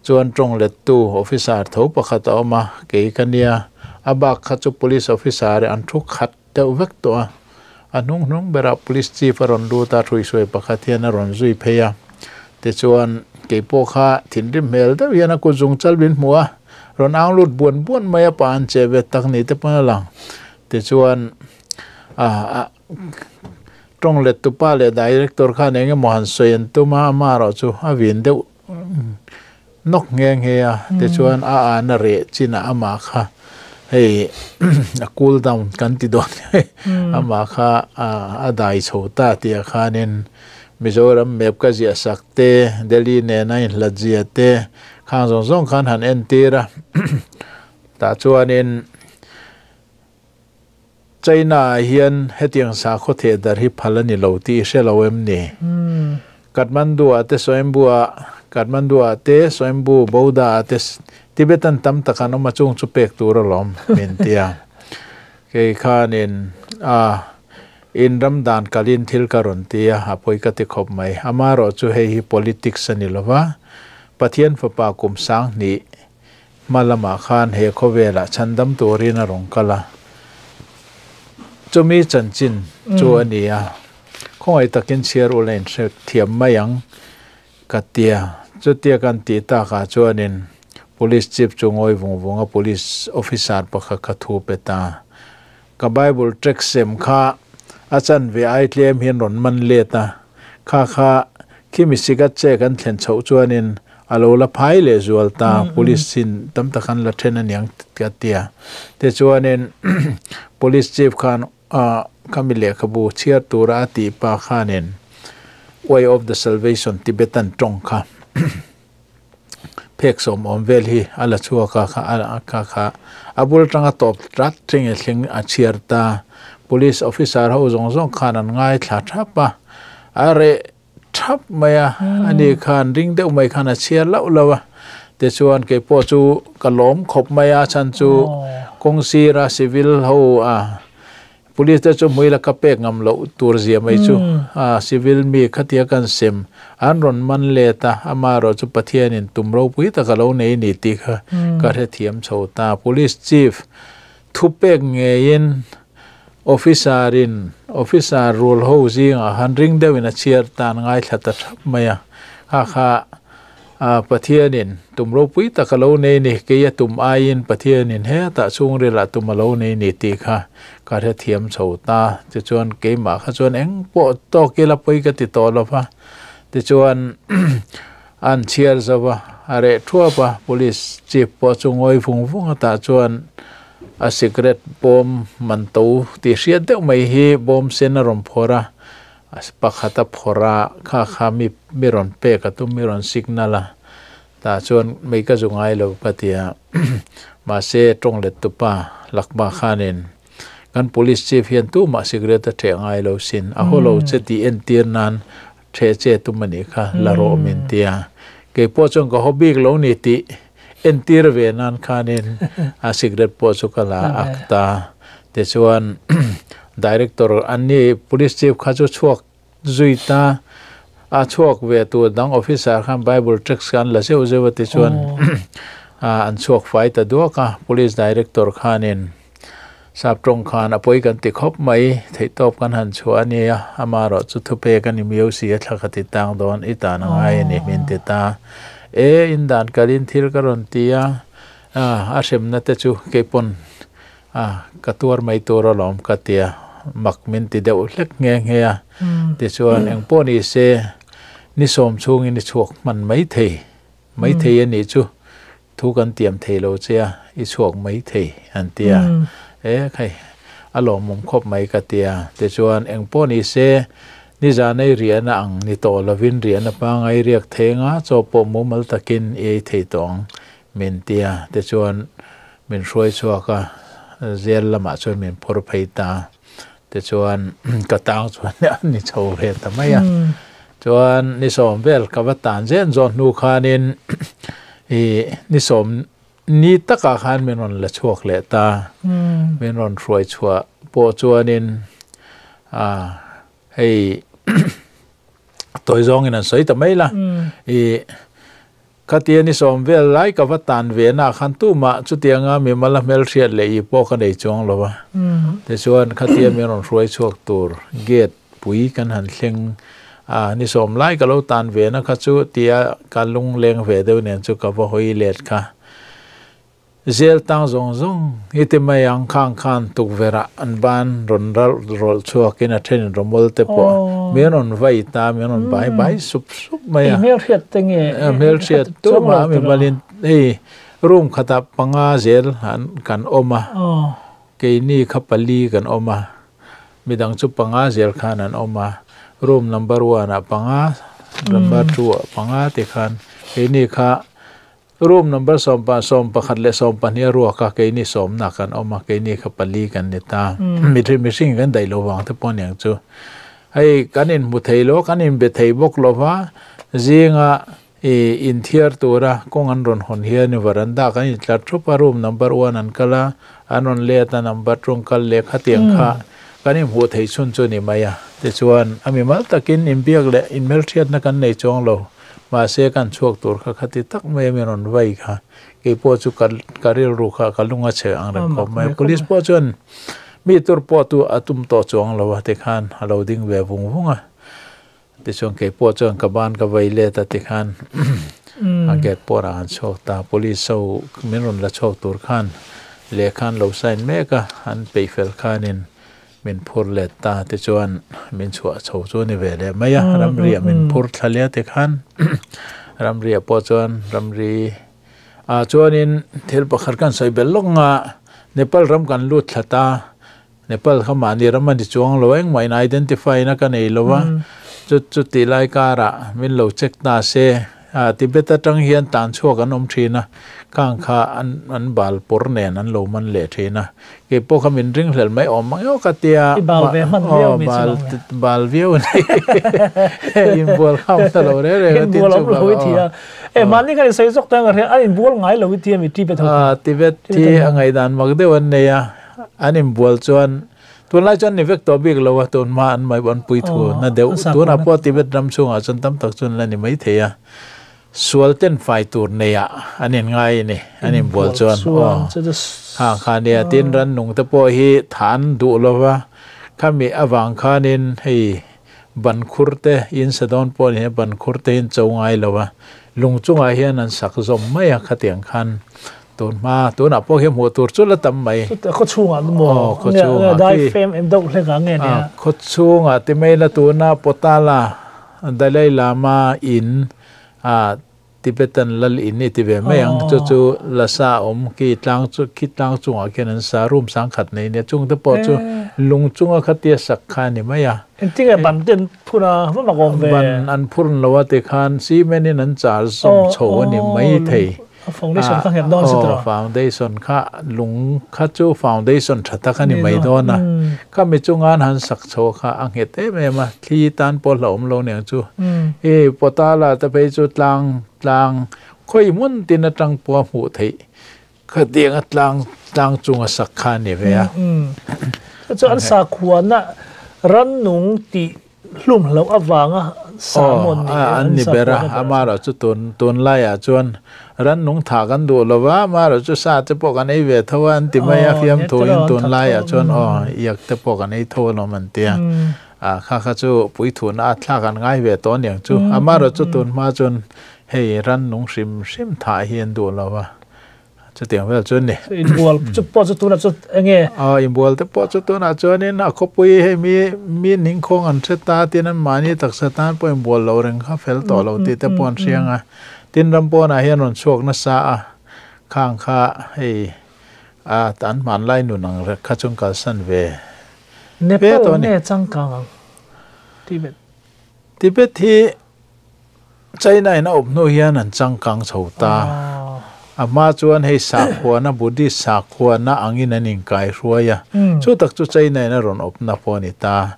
Speaker 5: chuan tawng lettu officer tho pakhat a awm a, kei ka nia, a bak kha chu police officer an thu khat deuh vek tawh a, a hnung hnung berah police chief a rawn lut a, hruihhruai pakhat hian a rawn zui phei a, tichuan kei pawh kha thinrim hmel deuh hian a kut zung chal min hmu a, rawn ang lut buan buan mai a, pa an che ve tak ni te pawn a lang, tichuan ah tawng let tupa leh director khan eng emaw han sawi an tum a, amaherawh chu a vin deuh nawk nghe nghe a, tichuan a an a reh chinah amah kha hei a cool down kan ti dawn amah kha a dai chho ta tih ah khanin Mizoram map ka ziah sak te, Delhi nena inhlat zia te khang zawng zawng khan han entir a, tah chuanin China ah hian hetiang sakhaw theh darh hi phal a ni lo tih i hre lo em ni? Kathmandu ah te Swayambhu ah Kathmandu ah te Swayambhu Boudha ah te Tibetan tam tak an awm a chung chu pek tur alawm min ti a. Kei khanin a in ram dan kalin thil ka rawn ti a, a pawi ka ti khawp mai. Amaherawh chu hei hi politics a ni lova, Pathian fapa kum 2000 Hma lamah khan he khawvelah chhandam turin a rawn kal a, chumi chanchin chu a ni a, khawngaih takin chhiar ula in hre thiam mai ang ka ti a. Chutia kan tih takah chuanin Police Chief chu ngawi vung vung a, Police Officer pakhat kha thu pe ta. Ka Bible tract sem kha a chanve ai tlem hian rawn man let a, kha kha khimi sigat che kan thlen chhoh chuanin a lo la phai leh zual ta, police in tam tak an la then aniang ka ti a. Tichuanin police chief khan khami lehkhabu chhiar tura a tih pa khanin Way of the Salvation Tibetan tawng kha phek sawm awm vel hi a la chhuak a, kha kha a bul atanga tawp tlat thleng e thleng a chhiar ta. Police officer ho zawng zawng khan an ngaithla thap a, a reh thap mai a, ani khan ring deuh mai khan a chhiar loh loh a. Tichuan kei pawh chu ka lawm khawp mai a, chhan chu kawng sira civil ho a Police te chu hmui la ka pek ngam loh tur zia mai chu a civil mi khatia kan sem an rawn man let a, amaherawh chu Pathianin tum ropui tak a lo nei ni tih kha ka hrethiam chho ta. Police chief thupek ngeiin officer in officer rul ho zingah khan ring deuhin a chhiar tan ngaithla ta thap mai a, kha kha A, Pathianin tum ropui tak a lo nei ni, kei a tum aiin Pathianin hetah chhungrilah tum a lo nei ni tih kha ka hrethiam chho ta. Tichuan keimah kha chuan eng pawh tawk ila pawi ka ti tawh lo va. Tichuan an chhiar zo va, a reh thuap a, Police Chief pawh chu ngawi vung vung a tah chuan a cigarette bawm man to tih hriat deuh mai hi bawm sen a rawn phawrh a, Pakhat a phawrh a, kha kha mi mi rawn pek a tum, mi rawn signal a, tah chuan mei ka zu ngai lo ka ti a, mahse tawng let tupa Lakma khanin kan police chief hian tumah cigarette a theh ngai lo sin, a haw lo che tih entir nan theh che tum a nih kha, la rawh min ti a, kei pawh chuan ka haw bik lo ni tih entir ve nan khanin a cigarette pawh chu ka la ak ta, tichuan Director an ni, Police Chief kha chu chhuak zui ta, a chhuak ve tur dang officer khan Bible text kha an la zeuh zeuh a tichuan an chhuak fai ta duak a, Police Director khanin sap tawng khan a pawi kan ti khawp mai, theihtawp kan han chhuah a nia, amaherawh chu thupek a ni miau si a thla kha ti tang dawn i tan a ngai a ni min ti ta. E, in dan kalin thil ka rawn ti a, a hremna te chu keipawn A, ka tuar mai tur alawm ka ti a, mak min ti deuh hlek nghe nghe a. Tichuan engpawh ni se ni sawm chhungin i chhuak hman mai thei, mai thei a nih chu, thu kan tiam thei lo che a, i chhuak mai thei an ti a. E khai, a lawmawm khawp mai ka tia tichuan eng pawh ni se ni zanei riahna ang ni tawh lovin riahna pangai riak thei anga chaw pawh mumal takin i ei thei tawh ang min tia tichuan min hruai chhuak a zel lamah chuan min phur phei ta tichuan ka tang chuan a ni chho ve ta mai a chuan ni sawm vel ka va tan zen zawh hnu khanin ih ni sawm Ni takah khan min rawn la chhuak leh ta. Min rawn hruai chhuah pawh chuanin hei tawi zawngin an sawi ta mai la. I khatia ni sawm vel lai ka va tan ve na khan tumah chutianga mimal a hmelhriat leh i pawh ka nei chuang lo va. Tichuan khatia min rawn hruai chhuak tur gate pui kan han thleng a, ni sawm lai ka lo tan ve na kha chu tia ka lungleng ve deuh nen chu ka va hawi let kha. Zel tang zawng zawng i ti mai ang khang khan tukverh ah an ban rawn ralh rawlh chhuak in a then in rawmawl te pawh min rawn vai ta min rawn bai bai sup sup mai a.
Speaker 1: Hmelhriat te nge?
Speaker 5: Hmelhriat tumah mi malin hei room khatah panga zel an kan awm a. Keini kha pali kan awm a, midang chu panga zel khan an awm a, room number one ah panga, number two ah panga ti khan keini kha room number sawmpa sawmpakhat leh sawmpahnih a ruak a, keini sawmna kan awm a, keini kha pali kan ni ta. Mihring kan daih lo vang te pawh aniang chu. Hei kan inhmu thei lo, kan inbe thei bawk lo va, zinga I inthiar tura kawng an rawn hawn hian veranda kan intlar thup a, room number one an kal a, an rawn let a, number two an kal leh khatiang kha kan inhmuh theih chhun chu a ni mai a. Tichuan, a mimal takin inbiak leh inhmelhriatna kan nei chuang lo, mahse kan chhuak tur kha khati tak mai a mi rawn vai kha keipawh chu ka ka rilru kha ka lung a chhe ang reng khawp mai a. Police pawh chuan mi tur pawh tu a tum tawh chuang lo a tikhan a lo ding ve vung vung a. Tichuan kei pawh chuan ka ban ka vei let a tikhan a gate pawh ah an chhuak ta, police ho min rawn la chhuak tur khan lehkha an lo sign mek a, an peih fel khanin min phur let ta tichuan min chhuah chho chu a ni ve leh mai a, ramri ah min phur thla leh a tikhan ramri ah pawh chuan ramri ah chuanin thil pakhat kan sawi belh lawk nga Nepal ram kan lut thla ta. Nepal kha mahni ram a ni chuang lo, engmah in identify na ka nei lo a, chu chu tih lai karah min lo check ta se, ah Tibet atang hian tan chhuak an awm thin a, khang kha an an bal pawr nen an lo man leh thin a, kei pawh kha min ring hlel mai awm mang emaw ka tia,
Speaker 1: I bal ve hman viau mi chu
Speaker 5: bal bal viau a ni, inbual kha awm ta lo reng reng a tin
Speaker 1: chu bal aw. E mahni khan i sawi zawk ta ang a hria, an inbual ngai lo i tia mi Tibet ho
Speaker 5: kha. Tibet hi a ngaihdan mak deuh an nei a. An inbual chuan tunlai chuan ni vek tawh bik lo a, tun hma an mai an pui thu na deuh. Tunah pawh Tibet ram chhungah chuan tam tak chuan la ni mai thei a, sual ten fai tur neiah an inngai a ni, an inbual chuan. Aw, kha kha nia, tin rannung te pawh hi tha an duh lo va, khami avang khanin hei ban khur te in sa dawn pawh ni hian ban khur te hi an cho ngai lo a, lung chungah hian an sak zawm mai a khatiang khan. Tun hma, tunah pawh hian hmuh tur chu la tam mai.
Speaker 1: Chutah khaw chhungah nu maw?
Speaker 5: Aw, khaw chhungah
Speaker 1: khi. Dai fem em deuh hlek ah nge nia?
Speaker 5: Khaw chhungah ti mai la tuna Potala Dalai Lama in ah Tibetan lal in i ti ve mai ang. Chu chu Lhasa awm khi tlang chu khi tlang chungah khian an sa room sangkhat nei nia. Chung te pawh chu lung chunga khatia sak kha a ni mai a.
Speaker 1: Engtin nge ban te an phur a, va mak awm ve?
Speaker 5: Ban an phur lo a tikhan cement in an char zawm chho a ni mai thei.
Speaker 1: A foundation kha nghet dawn si tawh.
Speaker 5: Aw, foundation kha lung kha chu foundation tha tak a ni mai dawn a. Kha mi chunga an han sak chho kha a nghet em em a, thli tan pawh hlauhawm lo niang chu. I Potala te phei chu tlang tlang khawi hmun tin atang pawh a hmuh theih khatianga tlang tlang chunga sak kha a ni ve a.
Speaker 1: Chu an sakhuana rannung tih Hlum hlauh avanga sa mawn ni
Speaker 5: Aw, an ni ber a, amaherawh chu tun tunlaiah chuan rannung tha kan duh lo va, amaherawh chu sa te pawh kan ei ve tho a an ti mai a, fiamthuin tunlaiah chuan aw iak te pawh kan ei tho alawm an ti a, ah kha kha chu puithuna a thlak an ngai ve tawh aniang chu, amaherawh chu tun hma chuan hei rannung hrim hrim thah hi an duh lo va. Chutiang vel chu a ni.
Speaker 1: Inbual chu pawh chu tunah chu eng nge?
Speaker 5: Aw, inbual te pawh chu tunah chuanin a khawpui hei mi mi ningkhawng an hre ta tin an mahni taksa tan pawh inbual lo reng kha fel tawh lo tih te pawh an hria ang a. Tin ram pawnah hian rawn chhuak nasa a, khang kha hei A an man lai nu nang kha chung kal san ve
Speaker 1: Nepal ne changkang ang Tibet
Speaker 5: Tibet hi China in a up nu hian an changkang chho ta ama chuan hei sakhuana Buddhist sakhuana angin an inkai hruaia chu tak chu China in a rawn awp na pawh a ni ta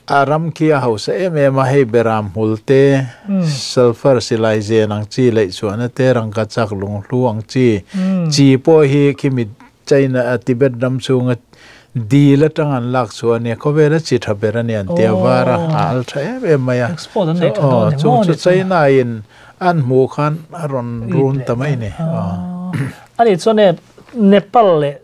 Speaker 5: a ram khi a hausa em em a hei beram hmul te sulphur silai zen ang chi leih chhuahna te rangka chak lunghlu ang chi chi pawh hi khimi China Tibet ram chhunga dil atang an lak chhuah a nia khawvela chi tha ber a ni an tia var a a al tha em em mai a chung chu China in an hmuh khan a rawn run ta mai a ni.
Speaker 1: A nih chuan e Nepal leh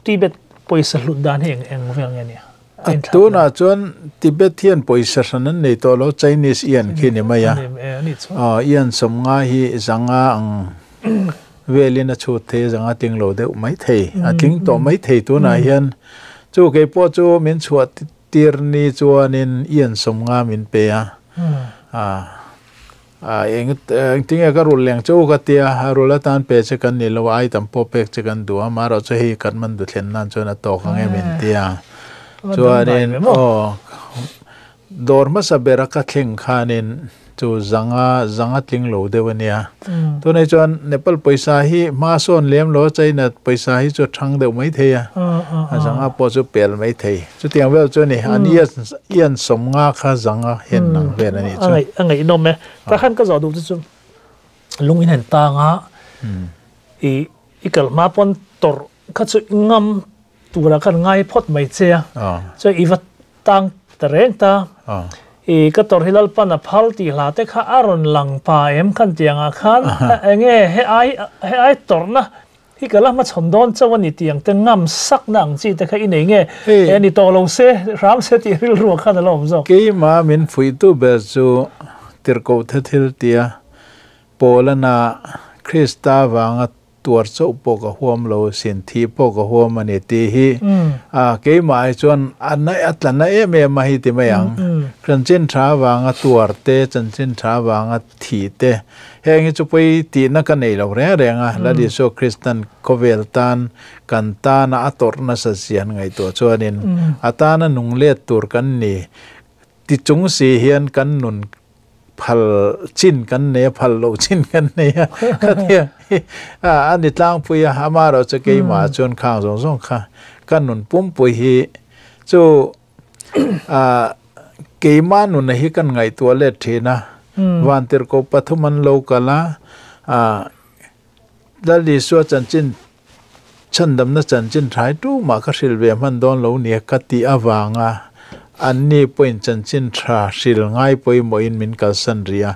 Speaker 1: Tibet pawisa hlut dan hi eng eng vel nge nia?
Speaker 5: A tunah chuan Tibet hian pawisa hran an nei tawh lo Chinese ian khi ni mai a ian sawmnga hi zanga ang velin a chhut thei a zanga tling lo deuh mai thei a tling tawh mai thei tunah hian chu kei pawh chu min chhuah tir ni chuanin ian sawmnga min pe a a eng engtinge ka rul leng chu ka tia a rul atan pe che kan ni lo a ai tam pawh pek che kan duh a amaherawh chu hei kan man duhthlen nan chuan a tawk ang em in tia chuanin aw dawr hmasa bera ka thleng khanin chu zanga zanga tling lo deuh a nia tunah chuan Nepal pawisa hi hma sawn lem lo China pawisa hi chu a thang deuh mai thei a a zanga pawh chu pel mai thei. Chutiang vel chu a ni, an ian sawmnga kha zanga hian nang vel a nih chu.
Speaker 1: A ngaihnawm e. Tah khan ka zawh duh chu chu lung in han tang a, i i kal hma pawn tawrh kha chu i ngam turah khan ngai phawt mai che a, chuan i va tang ta reng ta. I ka tawrh hi Lalpan a phal tih hla te kha a rawn lang pa em khan tiangah khan enge he ai he ai tawrhna Hi ka la hmachhawn dawn chauh a ni tih ang te ngam sakna ang chi te kha i nei nge? E ni tawh lo se, hram se tih rilru khan a la awm zawk.
Speaker 5: Keimah min fuihtu ber chu tirhkoh the thil tia Paulana Krista vanga tuar chauh pawh ka huam lo, sin thih pawh ka huam a ni tih hi a keimah hi chuan a na a tla na em em a hi ti mai ang. Chanchin tha vanga tuar te, chanchin tha vanga thih te Heng hi chu pawi tihna ka nei lo reng reng a, Lal Isua Kristan khawvel tan kan tana a tawrh nasa zia an ngaihtuah chuanin a tana nung let tur kan ni ti chung si hian kan nun phal chin kan nei a, phal loh chin kan nei a, khatiang hi a ni tlangpui a, amaherawhchu keimah chuan khang zawng zawng kha ka nun pumpui hi chu Keimah nuna hi kan ngaihtuah let thin a, Vantirhkoh pathum an lo kal a, Lal Isua chanchin chhandamna chanchin thai tumah ka hrilh ve hman dawn lo nia ka tih avanga anni pawhin chanchin tha hrilh ngai pawimawhin min kalsan rih a.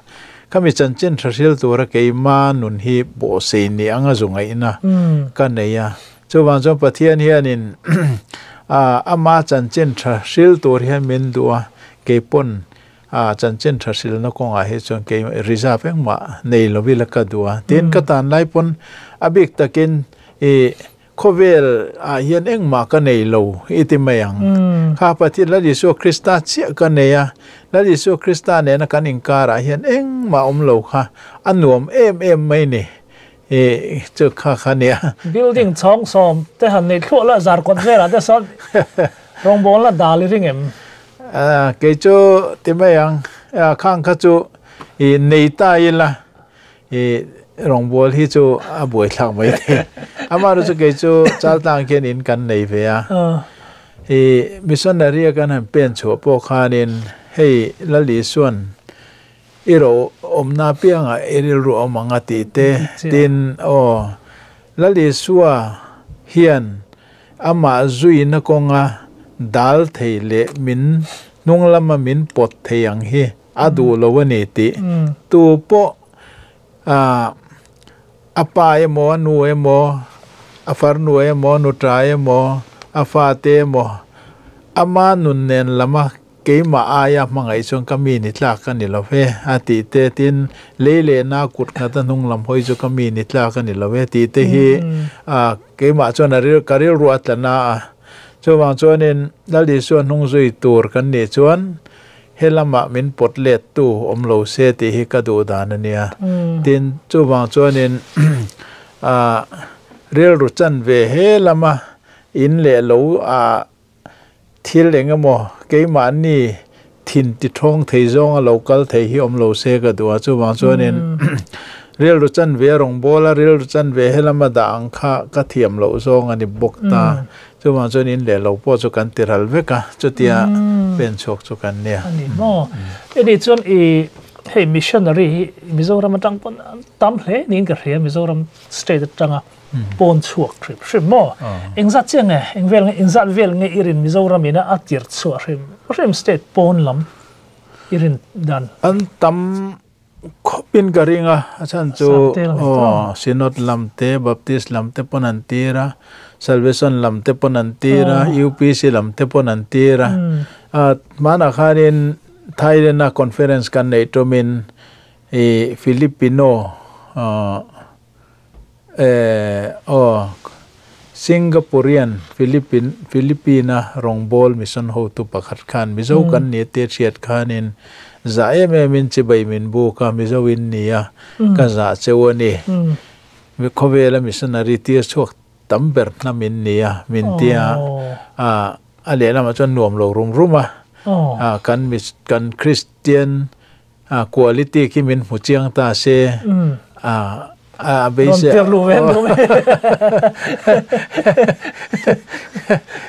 Speaker 5: Khami chanchin tha hrilh tura keimah nun hi pawhsei ni anga zu ngaihna ka nei a. Chuvang chuan Pathian hianin ama chanchin tha hril tur hian min duh a, keipawn chanchin tha hrilna kawngah hi chuan kei reserve engmah nei lo ila ka duh a. Tin, ka tan lai pawn a bik takin i khawvel ah hian engmah ka nei lo i ti mai ang. Kha Pathian Lal Isua Krista chiah ka nei a, Lal Isua Krista nena kan inkarah hian engmah awm lo kha a nuam em em mai ni. I chu kha kha nia.
Speaker 1: Building chhawng sawm te han nei thluah la zar kawt velah te sawn rawngbâwl la dal i ring em?
Speaker 5: Kei chu ti mai ang, khang kha chu i nei ta ila i rawngbâwl hi chu a buaithlak mai thei. Amaherawhchu kei chu Chaltlang khian in kan nei ve a, i missionary a kan han pen chhuah pawh khanin hei Lal Isua'n I ro awmna apiangah i rilru awm ang a tih te, tin, aw, Lal Isua hian amah zuina kawnga dal thei leh min hnung lama min pawt thei ang hi a duh lo a ni tih tu pawh a pa emaw, a nu emaw, a farnu emaw, nuṭa emaw, a fate emaw, ama nun nen lama Keimah aia hmangaih chuan ka mi ni tlak ka ni lo ve, a tih te, tin, lei leh na kut nghat a hnung lam hawi chu ka mi ni tlak a ni lo ve tih te hi keimah chuan a ril, ka rilru a tla na a. Chuvang chuanin Lal Isua hnung zui tur kan nih chuan he lamah min pawt let tu awm lo se tih hi ka duh dan a nia. Tin, chuvang chuanin Rilru chan ve he lama in leh lo a thil engemaw keimahni thin ti thawng thei zawnga lo kal thei hi awm lo se ka duh a, chuvang chuanin rilru chan ve a rawn bawl a, rilru chan ve he lama dah ang kha ka thiam loh zawng a ni bawk ta, chuvang chuan in leh lo pawh chu kan ti ral vek a, chutia pen chhuak chu kan nia.
Speaker 1: A ni maw? Hei chuan i hei missionary hi Mizoram atang pawn tam hle niin ka hria, Mizoram state atanga pawn chhuak hrim hrim maw? Engzat chiah nge, eng vel nge, engzat vel nge i rin Mizoram ina a tir chhuah hrim hrim state pawn lam i rin dan?
Speaker 5: An tam khawpin ka ring a, a chhan chu aw Synod lam te, Baptist lam te pawn an tir a, Salvation lam te pawn an tir a, UPC lam te pawn an tir a, hmanah khanin Thailand-a conference kan neih tumin i Filipino aw Singaporean Philippine Philippine-a rawngbâwl mission hotu pakhat khan Mizo kan ni te hriat khanin zah em emin chibai min buk a, Mizo in ni a, ka zah cheu a ni. Khawvela missionary tir chhuak tam ber hnam in ni a, min tia a, a lehlamah chuan nuam lo rum rum a, kan kan Christian A quality khi min hmu chiang ta se a a beisei.
Speaker 1: Rawn tir lu ve nu.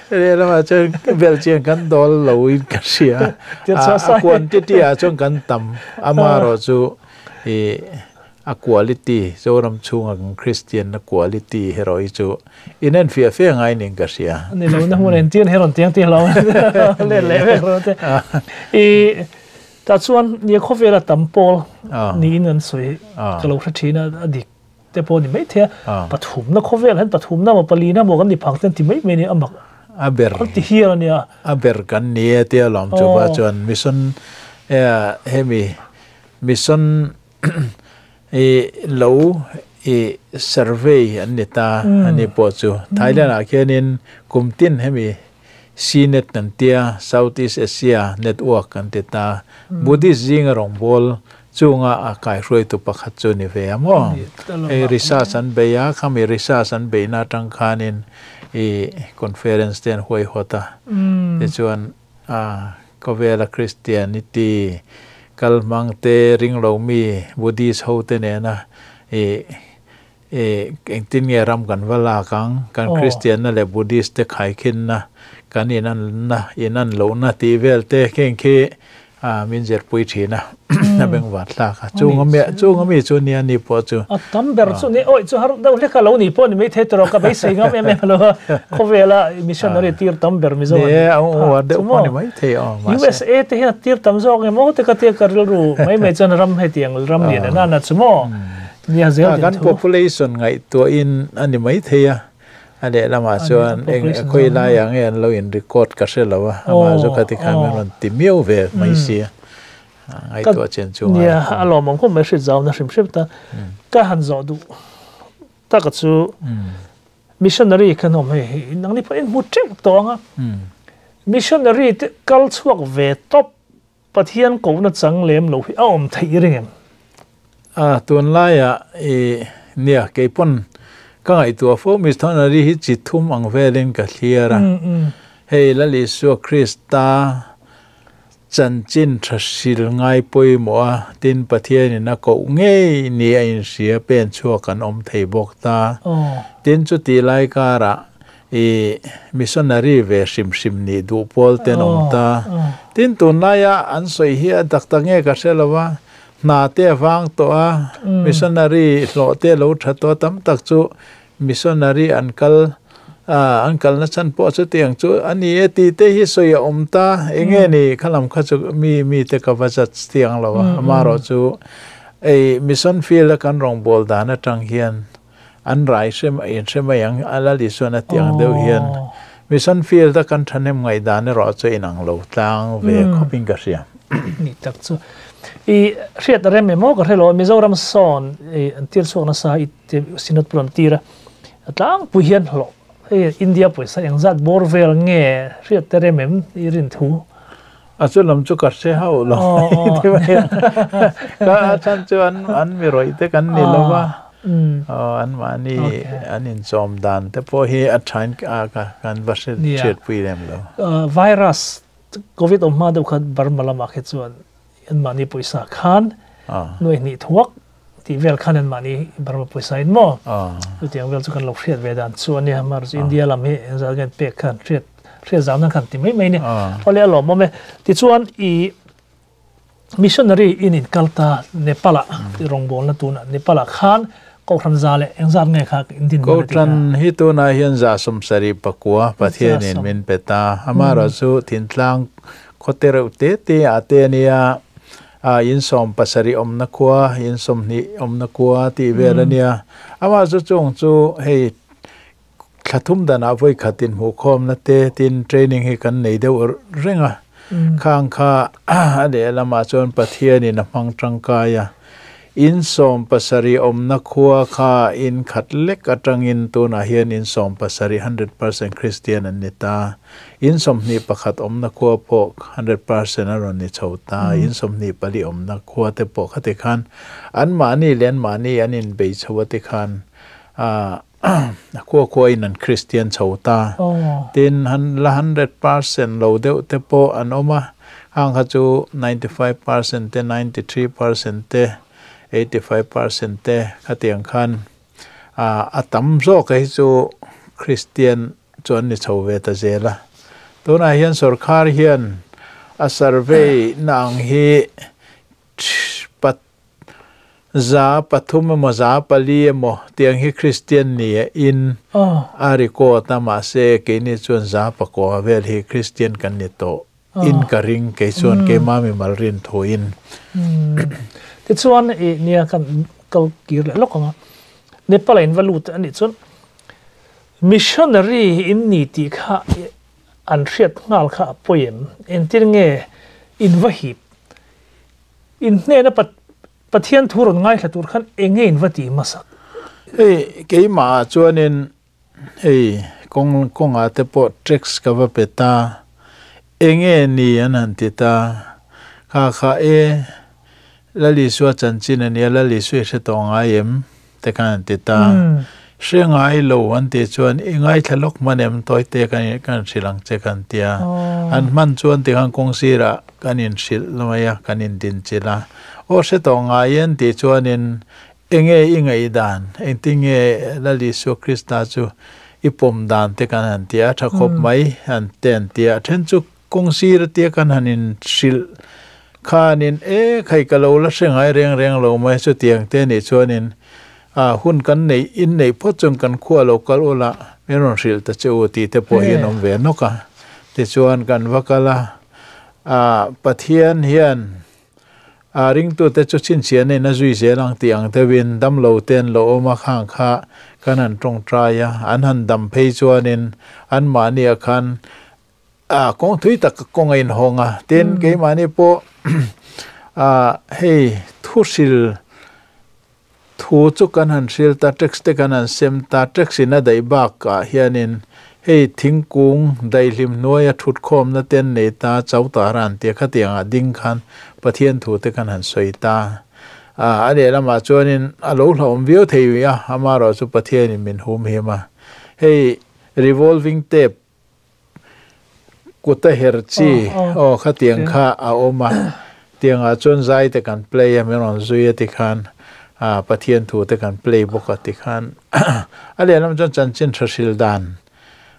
Speaker 5: Leh lamah chuan bel chian kan dawl lo in ka hria. A quantity ah chuan kan tam amarawh chu i a quality Zoram chhunga kan Christian na quality erawh hi chu in en fiah fiah ngai niin ka hria.
Speaker 1: Ni lo na hmun entir hi rawn tiang tih lo let leh vek rawh te. I Tah chuan nia khawvela tam pawl niin an sawi ka lo hre thin a, a dik te pawh a ni maithei a, pathumna khawvel hian pathumna maw palina maw kan ni phang te an ti mai mai a ni, a mak
Speaker 5: a ber
Speaker 1: an ti hial a nia.
Speaker 5: A ber kan ni e tia lawm chu va chuan mission hemi mission i lo i survey an ni ta a ni pawh chu Thailand ah khianin kum tin hemi CNET kan tia, South East Asia Network kan ti ta. Buddhist zinga rawngbâwl chunga a kaihruaitu pakhat chu ni ve a maw? Hei research an bei a, khami research an beihna atang khanin i conference te an huaihawt a. Tichuan a khawvela Christianity kal hmang te, ringlo mi Buddhist ho te nena i E, engtin nge ram kan va lak ang? Kan Kristianna leh Buddhist te khaikhinna, kan inanna, inan lohna tih vel te kheng khi min zirpui thin a, a bengvar thlak a. Chung ami, chung ami chu nia ni pawh chu.
Speaker 1: A tam ber chu ni, awi chu har deuh hlek a lo ni pawh ni maithei tawh ka beisei ngam em em lo a, khawvela missionary tir tam ber Mizo an
Speaker 5: ni. Ni e, a uar deuh pawh ni maithei aw,
Speaker 1: mahse. USA te hian a tir tam zawk nge maw te ka tia ka rilru mai mai chuan ram hetiang ram lian en a na chu maw. Nia zel
Speaker 5: din thu. Kan population ngaihtuahin a ni maithei a, a lehlamah chuan eng khawi laiah nge an lo in record ka hre lo a, amah chu khati khan min rawn ti miau ve mai si a, ngaihtuah chian chu ngai.
Speaker 1: Nia, a lawmawm khawp mai hrit zauna hrim hrim ta. Ka han zawh duh taka chu missionary khan awm hei hi nangni pawh in hmu teuh tawh ang a, missionary te kal chhuak ve tawp Pathian kohna chang lem lo hi a awm theih ring em?
Speaker 5: A, tunlaiah i nia kei pawn ka ngaihtuah fo missionary hi chi thum ang velin ka thlir a. Hei Lal Isua Krista chanchin tha hril ngai pawimawh a, tin Pathianin a koh ngei ni a inhria pen chhuak an awm thei bawk ta. Tin chutih lai karah I missionary ve hrim hrim nih duh pawl te an awm ta. Tin tunlaia an sawi hi a tak tak nge ka hre lo a, hna te a vang tawh a, missionary hlawh te a lo tha tawh a, tam tak chu missionary an kal an kalna chhan pawh chutiang chu a ni e tih te hi sawi a awm ta. Eng nge ni khalam kha chu mi mi te ka va judge tiang lo a, amaherawhchu ei mission field a kan rawngbâwl dan atang hian An rai hre mai in hre mai ang a Lal Isuan a tih ang deuh hian Mission field a kan thahnem ngaihdan erawh chu inang lo tlang ve khawp in ka hria.
Speaker 1: Ni tak chu i hriat a rem em aw ka hre lo a Mizoram sawn i an tir chhuak nasa i te Synod pawh an tir a a tlangpui hian hlawh hei India pawisa engzat bawr vel nge hriat te rem em i rin thu.
Speaker 5: A chu lam chu ka hre hauh lo mai ti mai a, ka a chhan chu an an mi rawih te kan ni lo va. An mahni an inchawm dan te pawh hi a thain kan va hriatpui lem lo.
Speaker 1: Virus Covid awm hma deuh khan Burma lamah khi chuan an mahni pawisa khan nuai hnih thuak tih vel khan an mahni Burma pawisa in maw? Chutiang vel chu kan lo hriat ve dan chu a nia. Amaherawhchu India lam hi engzah nge an pek khan hriat hriat zau nan khan ti mai mai a ni. Awle a lawmawm e. Tichuan i Missionary in in kal ta Nepal ah tih rawngbawlna tunah Nepal ah khan Kohhran za leh engzat nge kha in din hman a ti kha?
Speaker 5: Kohhran hi tunah hian 75 Pathianin min pe ta. Amaherawhchu thintlang khawte reuh te te ah te a nia, in 70 awmna khua, in 20 awmna khua tih vel a nia. Amaherawhchu chung chu hei Thla thum danah vawi khat inhmuhkhawmna te tin training hi kan nei deuh reng a, khang kha a lehlamah chuan Pathianin a hmang tangkai a, in 70 awmna khua kha in khat lek atangin tunah hian in 70 100% Kristian an ni ta, in 21 awmna khua pawh 100% a rawn ni chho ta, in 24 awmna khua te pawh khati khan anmahni leh anmahni an inbei chho a ti khan A khua khua in an Kristian chho ta. Tin, han la 100% lo deuh te pawh an awm a, khang kha chu 95% te, 93% te, 85% te khatiang khan a tam zawk hi chu Kristian chu an ni chho ve ta zel a. Tunah hian sorkar hian a survey na ang hi 3% emaw 4% emaw tiang hi Kristian ni a in a record a mahse keini chuan 9% vel hi Kristian kan ni tawh in ka ring kei chuan keima mimal rin thu in.
Speaker 1: Tichuan i nia kan kal kir leh lawk ang a, Nepal a in va lut a nih chuan missionary in ni tih kha an hriat nghal kha a pawi em? Engtin nge in va hip? In hnena Pathian thu rawn ngaithla tur khan eng nge in va tih hmasak?
Speaker 5: Hei keimah ah chuanin hei kawng kawngah te pawh tax ka va pe ta, eng nge ni an han ti ta, kha kha e Lal Isua chanchin a nia, Lal Isua i hre tawh ngai em? te khan an ti ta. Hre ngai lo an tih chuan i ngaithla lawk hman em tawi te kan kan hrilh ang che kan ti a. An hman chuan tikhan kawng sirah kan inhrilh mai a, kan indinchilh a. Aw hre tawh ngai en tih chuanin enge i ngaihdan, engtin nge Lal Isua Krista chu i pawm dan te kan han ti a, tha khawp mai an te an ti a. Then chu Kawng sir atia kan han inhrilh khanin e khai ka lo la hre ngai reng reng lo mai chutiang te nih chuanin a hun kan neih in neih phawt chuan kan khua lo kal ula min rawn hrilh ta che u tih te pawh hi an awm ve nawk a. Tichuan kan va kal a, a Pathian hian A ringtute chu chhinchhiahna in a zui zel ang tih ang deuhin damlo te an lo awm a, khang kha kan han tawngtai a, an han dam phei chuanin anmahni ah khan a kawng thui tak kawng a inhawng a, tin keimahni pawh ah hei thu hril thu chu kan han hril ta tax te kan han sem ta tax in a daih bakah hianin hei thingkung daihlim hnuaia thutkhawmna te an nei ta chautar a an tia khatiangah ding khan Pathian thu te kan han sawi ta ah a lehlamah chuanin a lo hlauhawm viau thei a amaherawh chu Pathianin min humhim a hei revolving tape Kuta her chi aw khatiang kha a awm a, tiangah chuan zai te kan play a, min rawn zui a tikhan Pathian thu te kan play bawk a tikhan a lehlam chuan chanchin tha hril dan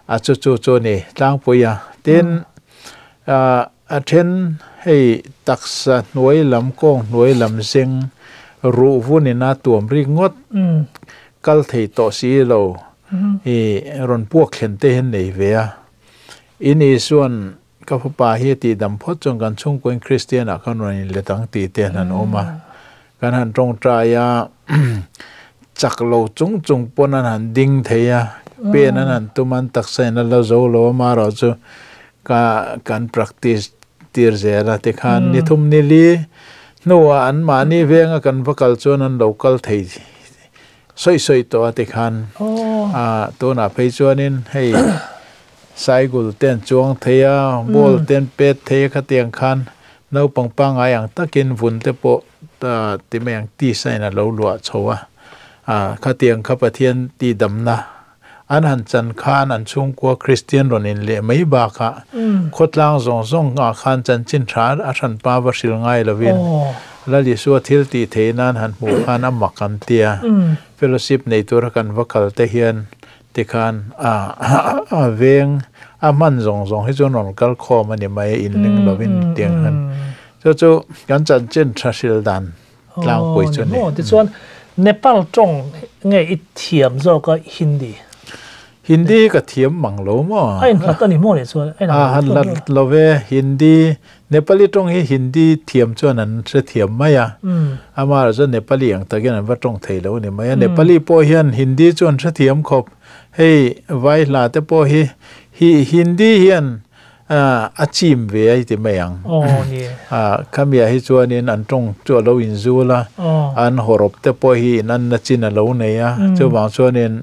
Speaker 5: a chu chu chu a ni tlangpui a. Tin, a then hei taksa hnuai lam kawng hnuai lam zeng ruh vunin a tuam rik ngawt kal thei tawh si lo. I rawn puak thlen te hian nei ve a. In Isuan ka fapa hi a tih dam phawt chuan kan chhungkuain Kristian ah khan rawn inlet ang tih te an han awm a. Kan han tawngtai a, chak lo chung chung pawn an han ding thei a, pen an han tum a, an taksa in a la zo lo a, amaherawh chu ka kan practice tir zel a tikhan ni thum ni li hnuah anmahni venga kan va kal chuan an lo kal thei Sawi sawi tawh a tikhan a tunah phei chuanin hei cycle te an chuang thei a, ball te an pet thei a khatiang khan naupang pangngai ang takin vun te pawh ti mai ang tisa in a lo luah chho a, Khatiang kha Pathian ti damna an han chan khan an chhungkua Kristian rawn in leh mai bakah khawtlang zawng zawng ah khan chanchin tha a hran pa va hril ngai lovin Lal Isua thil tih theih nan han hmuh khan a mak an tia. Fellowship nei tura kan va kal te hian tikhan a veng a hman zawng zawng hi chuan rawn kal khawm a ni mai a inring lovin tiang khan chu chu kan chanchin tha hril dan tlangpui chu ni.
Speaker 1: Tichuan Nepal tawng nge i thiam zawk a Hindi?
Speaker 5: Hindi ka thiam mang lo maw?
Speaker 1: A inhlat a ni maw leh chuan?
Speaker 5: A han hlat lo ve, Hindi, Nepali tawng hi Hindi thiam chuan an hre thiam mai a, amaherawh chuan Nepali ang takin an va tawng thei lo a ni mai a, Nepali pawh hian Hindi chu an hre thiam khawp, hei vai hla te pawh hi Hindi hian a chim ve a i ti mai ang. Khamiah hi chuanin an tawng chu a lo inzul a, an hawrawp te pawh hi inanna chin a lo nei a, chuvang chuanin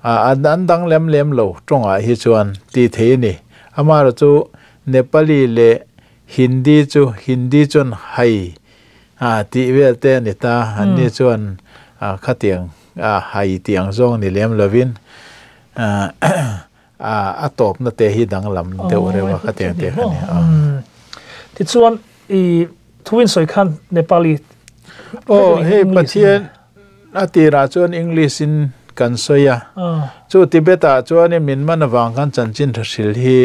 Speaker 5: an dang lem lem lo tawngah hi chuan tih theih a ni. Amaherawh chu Nepali leh Hindi chu Hindi chuan hai tih vel te a ni ta, anni chuan khatiang hai tih ang zawng ni lem lovin A tawpna te hi danglam deuh reuh a khatiang te kha ni a.
Speaker 1: Tichuan i thuin sawi khan Nepali
Speaker 5: Aw hei Pathian a tirah chuan English in kan sawi a, chu Tibet ah chuan i min man avang khan chanchin tha hril hi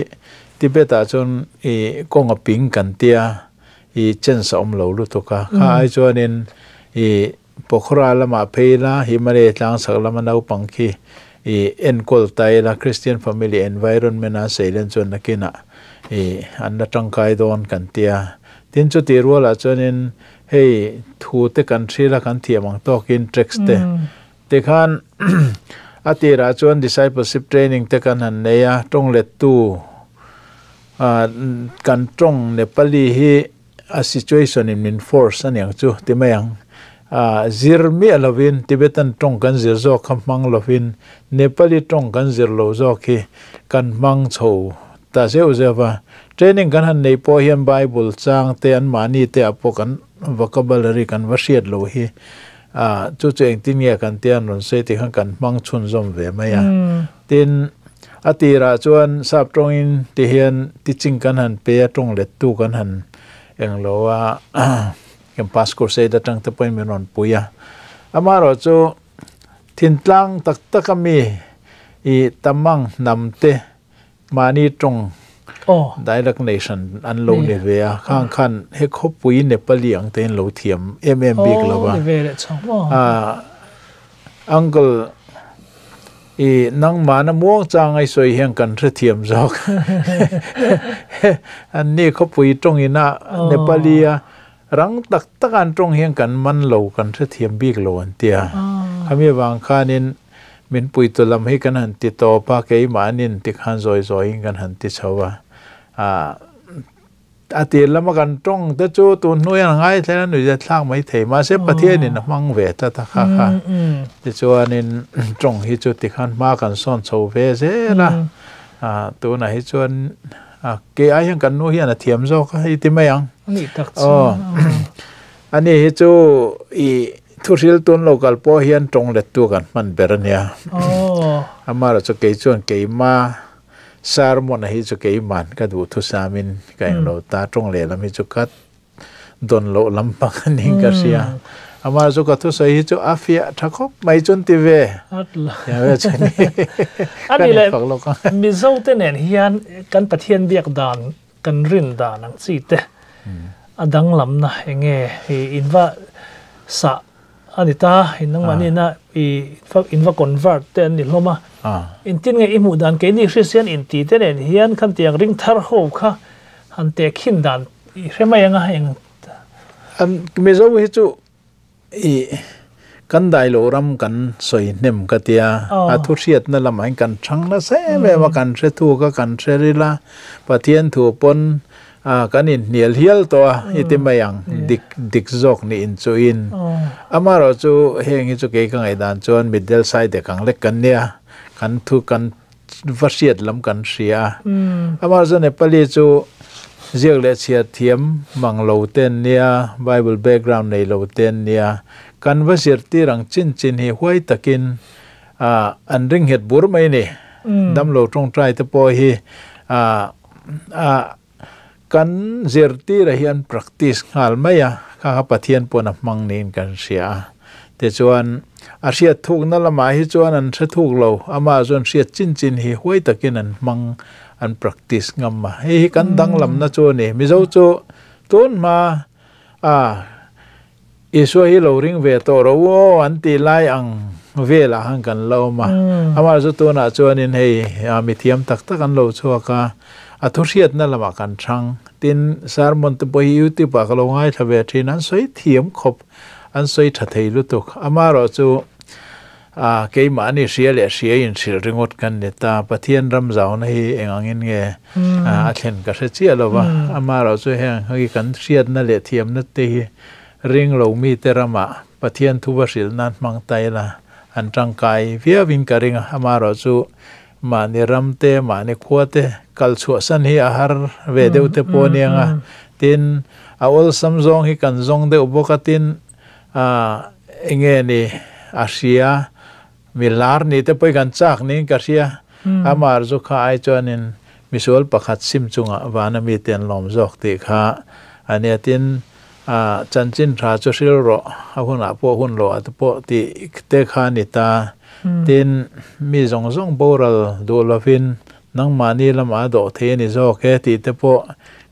Speaker 5: Tibet ah chuan i kawng a ping kan tia i chance a awm lo lutuk a, kha ai chuanin i Pokhara lamah phei ila, Himalaya tlang chhak lama naupang khi i enkawl ta ila, Christian family environment a seilen chuan nakinah i an la tangkai dawn kan ti a. Tin chutih rualah chuanin hei thu te kan hril a, kan thiam ang tawkin text te tikhan a tirah chuan discipleship training te kan han nei a, tawng lettu kan tawng Nepali hi A situation in min force a niang chu ti mai ang. A zir miah lovin Tibetan tawng kan zir zawk kha hmang lovin Nepali tawng kan zir lo zawk hi kan hmang chho ta zeuh zeuh va. Training kan han neih pawh hian Bible chang te anmahni te ah pawh kan vocabulary kan va hriat lo hi a chu chu engtin nge kan tia an rawn sawi tih khan kan hmang chhunzawm ve mai a. Tin, a tirah chuan sap tawngin ti hian teaching kan han pe a, tawng lettu kan han eng lo a, kan Pass Crusade atang te pawhin min rawn pui a. Amaherawh chu thintlang tak taka mi i Tamang hnam te mahni tawng dialect nation an lo ni ve a, khang khan he khawpui Nepali ang te in lo thiam em em bik lo va. Uncle, i nangmahna muang chang ai sawi hian kan hrethiam zawk. An ni khawpui tawngin a Nepali a rang tak tak an tawng hian kan man lo, kan hrethiam bik lo an ti a. Khami avang khanin min puitu lam hi kan han ti tawp a, keimahnin tikhan zawi zawiin kan han ti chho a. A tir lama kan tawng te chu tun hnu hian a ngaithlen a nuihzat thlak mai thei mahse Pathianin a hmang ve tlat a kha kha. Tichuanin tawng hi chu tikhan hma kan sawn chho ve zel a, tunah hi chuan kei ai hian kan nu hian a thiam zawk a i ti mai ang. Aw ani hi chu i thuhril tun lo kal pawh hian tawng lettu kan hman ber a nia. Amaherawhchu chu kei chuan keima Sermon a hi chu keiman ka duh thusamin ka englo ta, tawng lehlam hi chu ka dawn loh lampang a ning ka hria. Amah chu ka thusawi hi chu a fiah tha khawp mai chuan ti ve.
Speaker 1: Ani leh Mizo te nen hian kan Pathian biak dan, kan rin dan ang chi te a danglamna enge in va sah A ni ta, in nangmah nihna i in va convert te an ni hlawm a. Engtin nge i hmuh dan keini Christian inti te nen hian khan tiang ring thar ho kha han teh khin dan i hre mai ang a eng.
Speaker 5: An Mizo hi chu i kan dai lo ram kan sawi hnem ka tia, a thu hriatna lamah hian kan chhang nasa em em a, kan hre thuk a, kan hre ril a, Pathian thu pawn A, kan inhnial hial tawh a, i ti mai ang, dik dik zawk nih inchuhin. Amaherawh chu heng hi chu kei ka ngaihdan chuan mitdel sai dek ang lek kan nia, kan thu kan va hriat lam kan hria a. Amaherawh chu Nepali chu ziak leh chhiar thiam mang lo ten nia Bible background nei lo ten nia kan va zirtir ang chin chin hi huai takin an ring nghet bur mai ni damlo tawngtai te pawh hi kan zirtir ah hian practice nghal mai a kha kha Pathian pawn a hmang niin kan hria a tichuan a hriat thukna lamah hi chuan an hre thuk lo amah chuan hriat chin chin hi huai takin an hmang an practice ngam a hei hi kan danglamna chu a ni Mizo chu tun hma a Isua hi lo ring ve tawh rawh u aw an tih lai ang velah khan kan la awm a. Amah chu tunah chuanin hei mithiam tak tak an lo chhuak a, a thuhriatna lamah kan chhang. Tin, sermon te pawh hi YouTube ah ka lo ngaithla ve thin, an sawi thiam khawp, an sawi tha thei lutuk. Amaherawhchu keimahni hria leh hria inhrilh ringawt kan ni ta. Pathian ram zauna hi eng angin nge a thlen ka hre chiah lo va. Amaherawhchu heng hi kan hriatna leh thiamna te hi ring lo mite ramah Pathian thu va hrilh nan hmang ta ila an tangkai viauin ka ring a. Amaherawhchu mahni ram te, mahni khua te kal chhuahsan hi a har ve deuh te pawh aniang a. Tin, a awlsam zawng hi kan zawng deuh bawk a. Tin, enge ni a hria mi lar ni te pawh kan chak niin ka hria amar chu kha ai chuanin misual pakhat sim chungah vana mi te an lawm zawk tih kha ania tin chanchin tha chu hril rawh a hunah pawh hun lo ah te pawh tih te kha a ni ta tin mi zawng zawng boral duh lovin nangmahni lamah a dawh thei a ni zawk e tih te pawh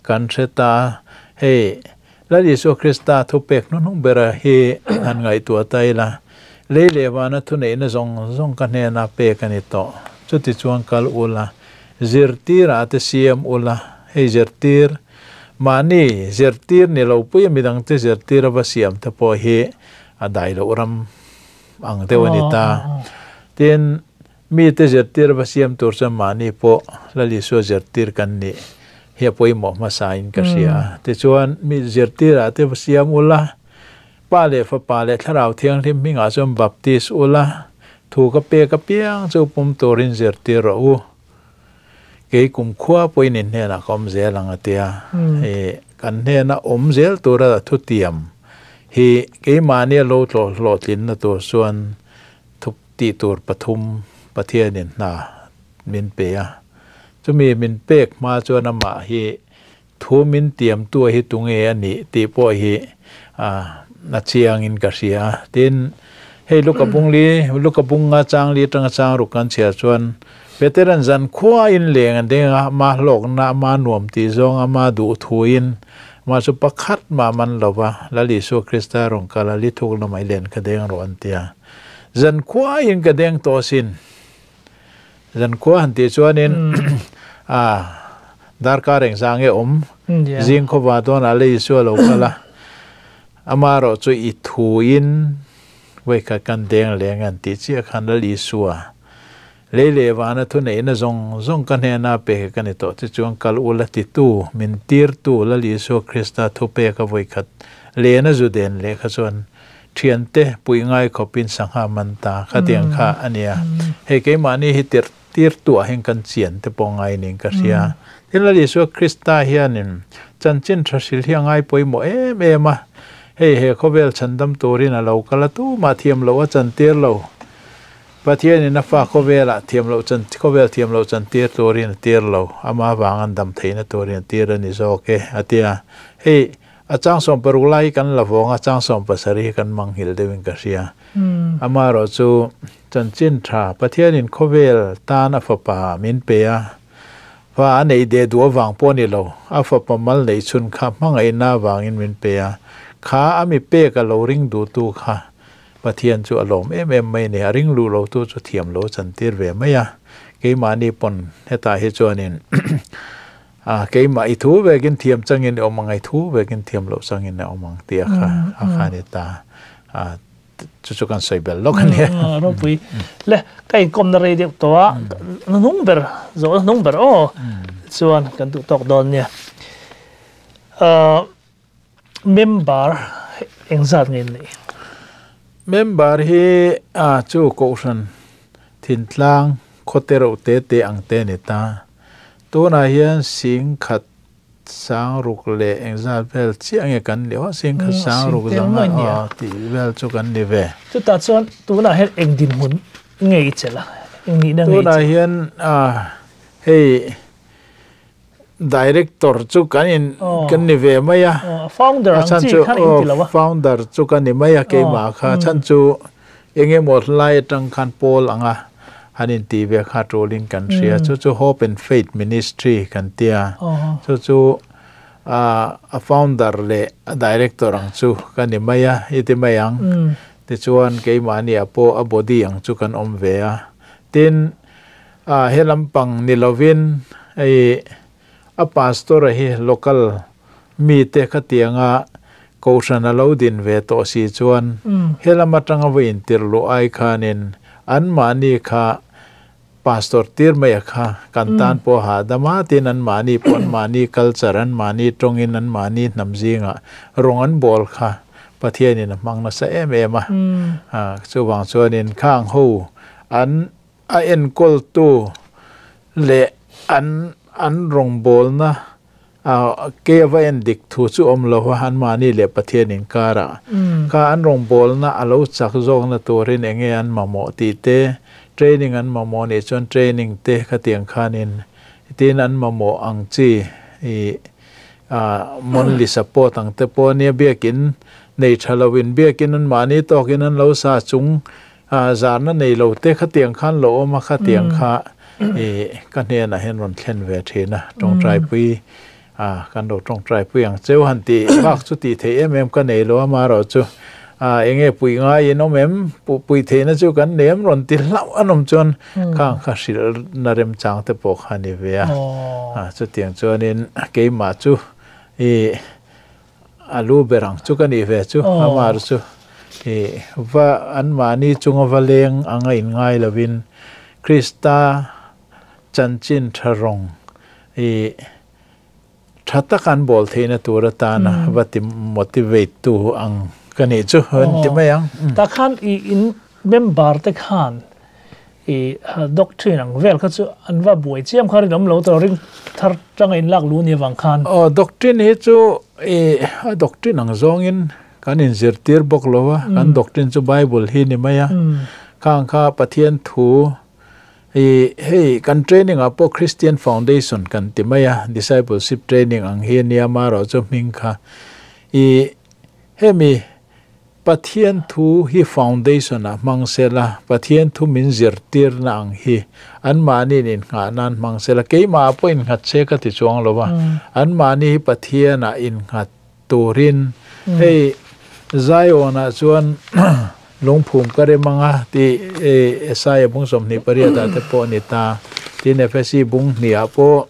Speaker 5: kan hre ta hei. Lal Isua Krista thupek hnuhnung bera hi han ngaihtuah ta ila, lei leh vana thuneihna zawng zawng ka hnena pek a ni tawh. Chutichuan kal ula, zirtirah te siam ula, hei zirtir, mahni zirtir ni lo puia midangte zirtir a va siam te pawh hi a dai loh ram ang deuh a ni ta. Tin, Mite zirtir va siam tur chuan mahni pawh Lal Isua zirtir kan nih hi a pawimawh hmasain ka hria a. Tichuan, mi zirtirah te va siam ula, Pa leh Fapa leh Thlarau Thianghlim hmingah chuan baptis ula, thu ka pek apiang chu pum turin zirtir rawh u. Kei kumkhua pawhin in hnenah ka awm zel ang a ti a. Hei kan hnena awm zel tura thutiam hi keimahnia lo hlawhtlinna tur chuan thup Tih tur pathum Pathianin hna min pe a, chumi min pek hma chuan amah hi thu min tiamtu hi tunge a nih tih pawh hi a chiangin ka hria a. Tin, hei Luka bung li, Luka bung nga chang li atanga chang ruk kan chhiar chuan Peteran zan khua in leng a deng a, ama hlawkna, ama nuam tih zawng, ama duh thuin mah chu pakhat mah man lo va, Lal Isua Krista rawn kal a, li thuk lamah i len kha deng rawh an ti a. Zan khua in ka deng tawh asin. Zan khua han tih chuanin a darkar engzah nge awm zing khawva dawn ah lei Isua lo kal a. Ama erawh chu i thu in vawikhat kan deng leng an tih chiah khan Lal Isua lei leh vana thuneihna zawng zawng ka hnena pe hi ka ni tawh che chuan kal ula titu min tirtu Lal Isua Krista thupek a vawikhat lena zu den leh kha chuan Thiante puih ngai khawpin sangha man ta khatiang kha a nia. Hei keimahni hi tirh tir tuah hian kan chian te pawh ngai niin ka hria. Tin Lal Isua Krista hianin chanchin tha hril hi a ngai pawimawh em em a. Hei he khawvel chhandam turin a lo kal a tumah thiam loh a chantir lo. Pathianin a fa khawvelah thiam loh chan khawvel thiam loh chantir turin a tir lo. Ama vang an dam theihna turin a tir a ni zawk e a ti a. Hei A chang 60 lai hi kan la vawng a, chang 70 hi kan manghilh deuhin ka hria. Amaherawh chu chanchin tha Pathianin khawvel tan a fapa min pe a, fa a neih deh duh avang pawh a ni lo, a fapa mal neih chhun kha hmangaihna avangin min pe a, kha a mi pek a lo ring duhtu kha Pathian chu a lawm em em mai a ni, a ring luh lotu chu thiam lo chantir ve mai a, keimahni pawn hetah hi chuanin A, keimah i thu vekin thiam changin i awm ang a, i thu vekin thiam loh changin i awm ang tih a kha a kha a ni ta. A, chu chu kan sawi bel lawk a nia.
Speaker 1: Ropui. Le, ka inkawmna rei deuh tawh a, hnung ber, zawhna hnung ber aw chuan kan duh tawk dawn nia. Member engzat nge an neih?
Speaker 5: Member hi a chu Kohhran Thintlang khawte reuh te te ang te a ni ta. Tunah hian sing khat sang ruk le engzal vel chiang e kan ni o sing kha sang ruk zanga a ti vel chu kan ni ve
Speaker 1: chu ta chuan tuna hen eng din mun ngei chela eng ni na ngei
Speaker 5: tuna hian a hei director chu kan in kan ni ve mai a
Speaker 1: founder ang chi khan in ti lawa
Speaker 5: founder chu kan ni mai a ke ma kha chan chu enge mo lai tang khan pol anga hanin ti ve kha trolling kan ria chu chu Hope and Faith Ministry kan tia chu chu a founder le a director ang chu kan ni mai a iti mai ang ti chuan keimahni a pawh a body ang chu kan awm ve a tin a he lampang ni lovin ei a pastor a hi local mi te khatianga kohhran a lo din ve tawh si chuan he lam atanga va intir luh ai khanin an mahni kha pastor tir mai a kha kan tan pawh ha dama tin an mahni pawh an mahni culture an mahni tawngin an mahni hnam zinga rawng an bawl kha Pathianin a hmang nasa em em a chuvang chuanin khang ho an a enkawl tu leh an an rawng bawlna a ke va en dik thu chu awm lo a an mahni leh Pathian inkara kha an rawng bawlna a lo chak zawkna turin enge an mamawh tih te training an mamawh nih chuan training te khatiang khanin tin an mamawh ang chi i a monthly support ang te pawh ania biakin nei tha lovin biakin an mahni tawkin an lo sa chung a zarna nei lo te khatiang khan lo awm a khatiang kha i ka hnenah hian rawn thlen ve thin a tawngtai pui a kan lo tawngtai pui ang cheu han ti bak chu ti thei em em ka nei lo ama ro chu a enge pui ngai in awm em pui theihna chu kan nei em rawn ti hlauh an awm chuan khang kha hrilh na rem chang te pawh kha ni ve a a chutiang chuanin keimah chu i a lu ber ang chu ka nih ve chu amar chu i va an mahni chunga va leng anga in ngai lovin Krista chanchin tha rawng i tha tak an bawl theihna tur atana va ti motivate tu ang ka nih chu an ti mai ang.
Speaker 1: Ta khan i in member te khan i doctrine ang vel kha chu an va buai chiam kha rin awm lo tawh ring thar tanga in lak lu ni awang khan.
Speaker 5: Aw doctrine hi chu i a doctrine ang zawngin kan inzirtir bawk lo a kan doctrine chu Bible hi ni mai a khang kha Pathian thu i hei kan training ah pawh Christian Foundation kan ti mai a discipleship training ang hi ania marawh chu hming kha i hemi Pathian thu hi foundation ah hmang sela Pathian thu min zirtir na ang hi an mahni in innghah nan hmang sela keimah ah pawh innghat che ka ti chuang lo a an mahni hi Pathian ah innghat turin hei Zion ah chuan lungphum ka rem anga ti Esai bung 28 ah te pawh ni ta tin Efesi bung hnih ah pawh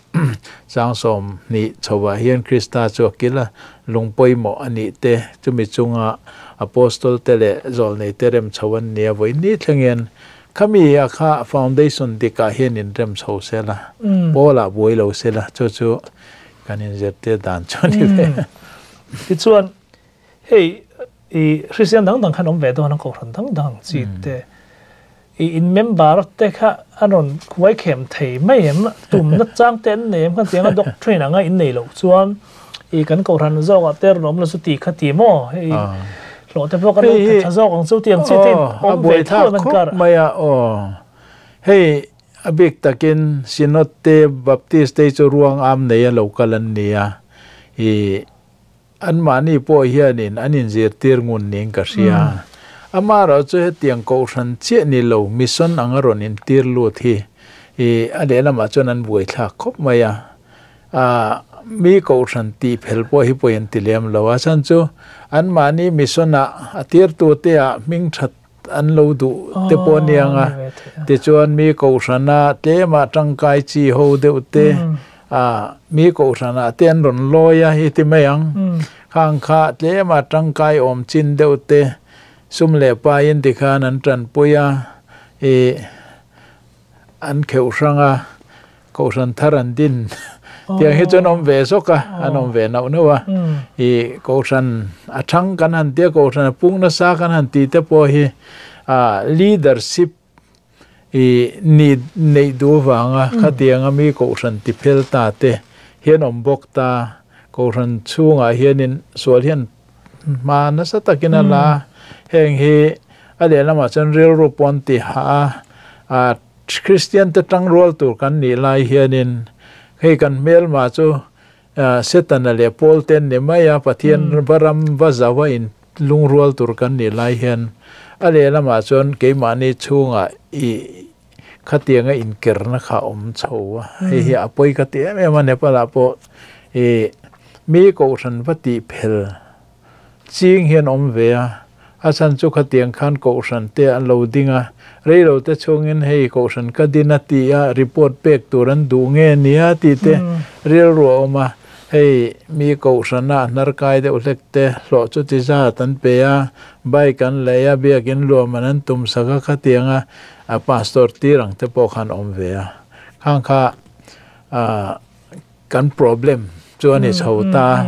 Speaker 5: chang 20 chhoah hian Krista chu a kil a lungpawimawh a nih te chumi chunga apostol te leh zawlnei te rem chho an nia vawi ni thlengin khami a kha foundation dikah hian in rem chho sela pawlah buai lo sela chu chu kan inzirtir dan chu ni ve.
Speaker 1: Tichuan hei i Christian dang dang khan awm ve dawn a kohhran dang dang chi te i in member te kha an rawn khuai khem thei mai em tumna chang te an nei em khan tianga doctrine anga in nei loh chuan i kan kohhran zawkah te rawn awm lo chu ti kha ti maw hei hlawh te pawh kan lo tha zawk ang chu tiang chi te awm ve tho em an kar
Speaker 5: mai a aw hei a bik takin Synod te Baptist te chu ruang am nei a local an ni a i an mahni pawh hianin an inzirtir ngun ning ka hria ama ro chu hetiang kohhran chiah ni lo mission anga rawn intir lut hi i a lehlamah chuan an buai thlak khawp mai a a mi kohhran tih phel pawh hi pawh an ti lem lo a chan chu an mahni mission ah a tirtu te ah hming that an lo duh te pawh nianga tichuan mi kohhrana tlema tangkai chi ho deuh te a mi kohhrana te an rawn lawi a hi ti mai ang khang kha tlema tangkai awm chin deuh te sum leh pa in tikhan an tanpui a i an kheuh hranga kohhran thar an din tiang hi chuan awm ve zawk a an awm ve nauh nauh a i kohhran a thang kan han tia kohhran a pung nasa kan han ti te pawh hi a leadership i ni nei du wanga khatianga mi kohhran ti phel ta te hian awm bawk ta. Kohhran chhungah hianin sual hian hma nasa takin a la a, heng hi a lehlamah chuan rilru pawn ti hah a, Kristian te tangrual tur kan nih lai hianin hei kan hmelma chu Setana leh Paul te an ni mai a, Pathian va ram va zau a in lungrual tur kan nih lai hian a lehlamah chuan keimahni chhungah i Khatianga inkerna kha a awm chho a, hei hi a pawi ka ti em em a, Nepal ah pawh ih mi kohhran va tih phel ching hian awm ve a, a chhan chu khatiang khan kohhran te an lo ding a, reilo te chhungin hei kohhran ka din a ti a, report pek tur an duh nge nia tih te rilru a awm a, hei mi kohhrana a hnarkai deuh hlek te hlawh chu ti zat an pe a, bike an lei a, biakin luahman an tum sak a khatianga A pastor tir ang te pawh khan awm ve a, khang kha kan problem chu a ni chho ta.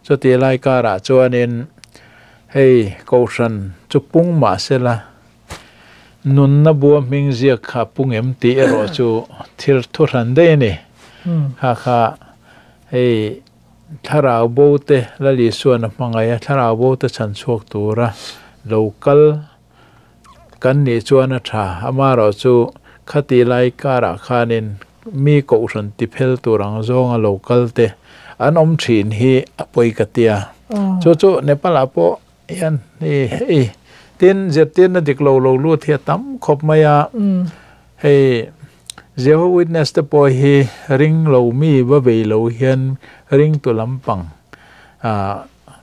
Speaker 5: Chuti lai karah chuanin hei kohhran chu pung mah sela nunna bua hming ziak kha pung em tih erawh chu thil thuhran daih a ni. Kha kha hei thlarau bo te Lal Isuan a hmangaih a, thlarau bo te chhan chhuak tura lo kal Kan nih chuan a tha, amaherawh chu khati lai karah khanin mi kohhran ti phel tur ang zawnga lo kal te an awm thin hi a pawi ka tia. Chu chu Nepal ah pawh hian hei tin zirtirna dik lo lo lut hi a tam khawp mai a, hei Jehovah Witness te pawh hi ring lo mi va vei lo hian ringtu lampang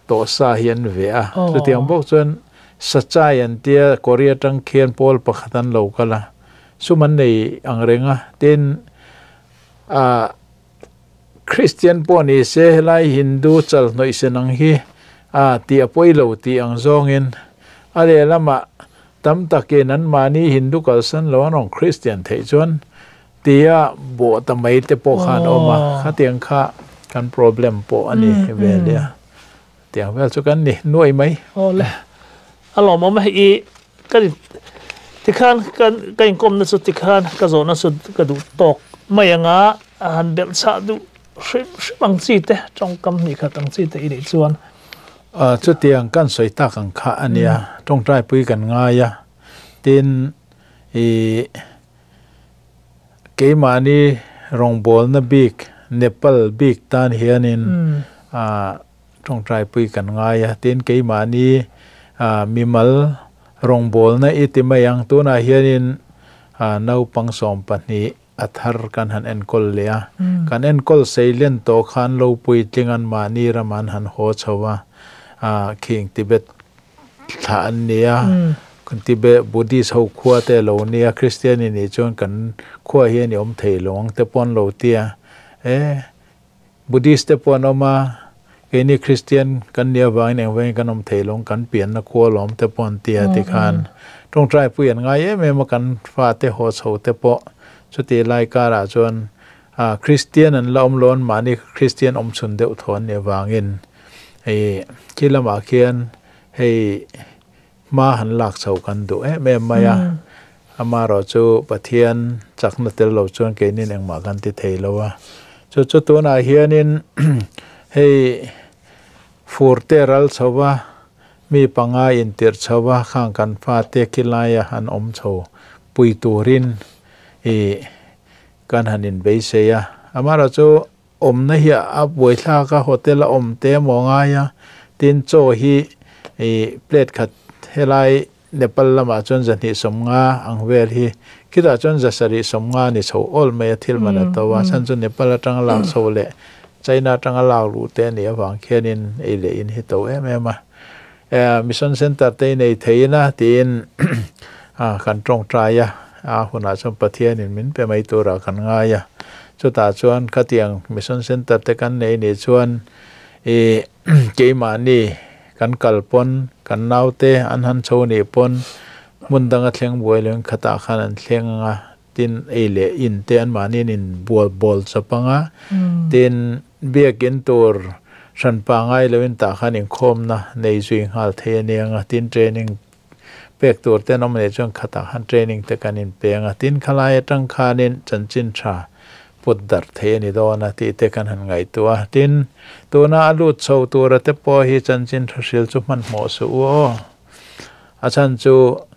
Speaker 5: tawh sa hi an ve a, chutiang bawk chuan Sachai an tia Korea atang khian pawl pakhat an lo kal a, sum an nei ang reng a, tin ah Christian pawh ni se helai Hindu chal hnawih sen ang hi ah tih a pawi lo tih ang zawngin a lehlamah tam takin anmahni Hindu kalsan lo an rawn Christian theih chuan tia bawh ta mai te pawh kha an awm a, khatiang kha kan problem pawh a ni ve lia. Tiang vel chu kan ni nuai mai.
Speaker 1: Aw le, a lawmawm a i ka in tikhan kan ka inkawmna chu tikhan ka zawhna chu ka duh tawk mai anga a han belh chhah duh hrim hrim ang chi te tawngkam hnih khat ang chi te i nih chuan.
Speaker 5: Chutiang kan sawi tak ang kha a nia, tawngtai pui kan ngai a, tin i keimahni rawngbawlna bik Nepal bik tan hianin tawngtaipui kan ngai a, tin keimahni mimal rawngbawlna i ti mai ang. Tunah hianin naupang 12 a thar kan han enkawl leh a, kan enkawl seilen tawh khan lo puitling an mahni ramah an han haw chho a, khing Tibet thlah an ni a, Tibet Buddhist ho khua te a lo nia, Christian i nih chuan kan khua hian i awm thei lo ang te pawh an lo ti a, e Buddhist te pawh an awm a, keini Christian kan nih avangin engvangin kan awm thei lo ang, kan pianna khua lawm te pawh an ti a tikhan tawngtai pui an ngai em em a kan fate haw chho te pawh chutih lai karah chuan Christian an la awm lo an mahni Christian awm chhun deuh thaw an nih avangin hei khi lamah khian hei hma han lak chho kan duh em em mai a, amaherawh chu Pathian chakna tel lo chuan keinin engmah kan ti thei lo a, chu chu tunah hianin hei fur te ral chho va, mi panga intirh chho va khang kan fate khilaia han awm chho pui turin ih kan han inbeisei a, amaherawh chu Awmna hi a buaithlak a, hotel a awm te emaw a ngai a, tin chaw hi ih plate khat helai Nepal lamah chuan 250 ang vel hi khitah chuan 750 ni chho awl mai a thil man a to a, chhan chu Nepal atanga lak chho leh China atanga lak luh te a nih avang khianin ei leh in hi to em em a, Mission Centre te i nei thei ina tiin kan tawngtai a, a hunah chuan Pathianin min pe mai turah kan ngai a. Chutah chuan khatiang Mission Centre te kan nei nih chuan i keimahni kan kal pawn kan naute an han chho nih pawn hmun danga thleng buai loin khatah khan an thleng ang a, tin ei leh in te anmahni an inbual bawl chawp ang a, tin biakin tur hran pangai loin tah khan inkhawmna nei zui nghal thei a nia ang a, tin training pek tur te an awm leh chuan khatah khan training te kan inpe ang a, tin khalai atang khanin chanchin tha put darh thei a ni dawn a tih te kan han ngaihtuah a. Tin, tuna a lut chho tura te pawh hi chanchin tha hril chu hmanhmawh suh u aw. A chhan chu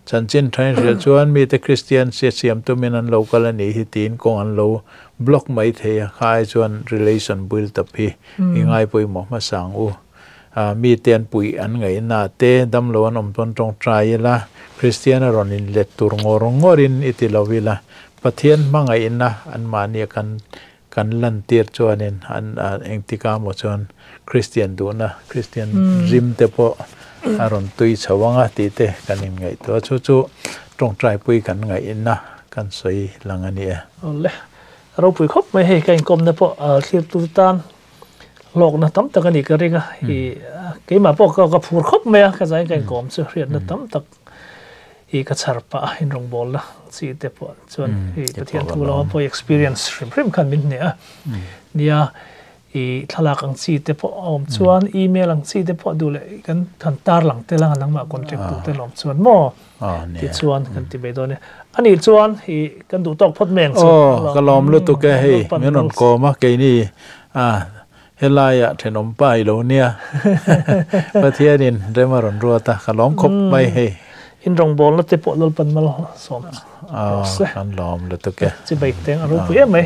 Speaker 5: chanchin tha in hril chuan mite Kristian sia siam tumin an lo kal a nih hi tiin kawng an lo block mai thei a, kha ai chuan relation build up hi i ngaipawimawh hmasa ang u. Mite an puih an ngaihna te damlo an awm tawn tawngtai ila, Kristian a rawn inlet tur ngawr ngawrin i ti lo ila, Pathian hmangaihna anmahnia kan kan lantir chuanin an engtika maw chuan Kristian duhna, Kristian rim te pawh a rawn tui chho ang a tih te kan inngaihtuah a, chu chu tawngtaipui kan ngaihna kan sawi lang a ni e.
Speaker 1: Awle, ropui khawp mai hei ka inkawmna pawh thlirtu tan hlawkna tam tak a nih ka ring a, i keimah pawh ka phur khawp mai a, ka zain ka inkawm chu hriatna tam tak i ka chhar pah a inrawngbawlna chi te pawh chuan i Pathian thu lama pawh experience hrim hrim khan min hneh a, nia i thlalak ang chi te pawh a awm chuan email ang chi te pawh duh leh kan han tar lang tel ang nangmah contact tu te lawm chuan maw tichuan kan ti mai dawn e anih chuan i kan duh tawk phawt mai ang chu.
Speaker 5: Aw ka lawm lutuk e hei min rawn kawm a keini a Helaiah thenawm pa i lo nia. Pathianin rem a rawn ruat a, ka lawm khawp mai hei.
Speaker 1: In rawngbawlna te pawh Lalpan mal sawm rawh se.
Speaker 5: Kan lawm lutuk e.
Speaker 1: Chibai teng a ropui em mai.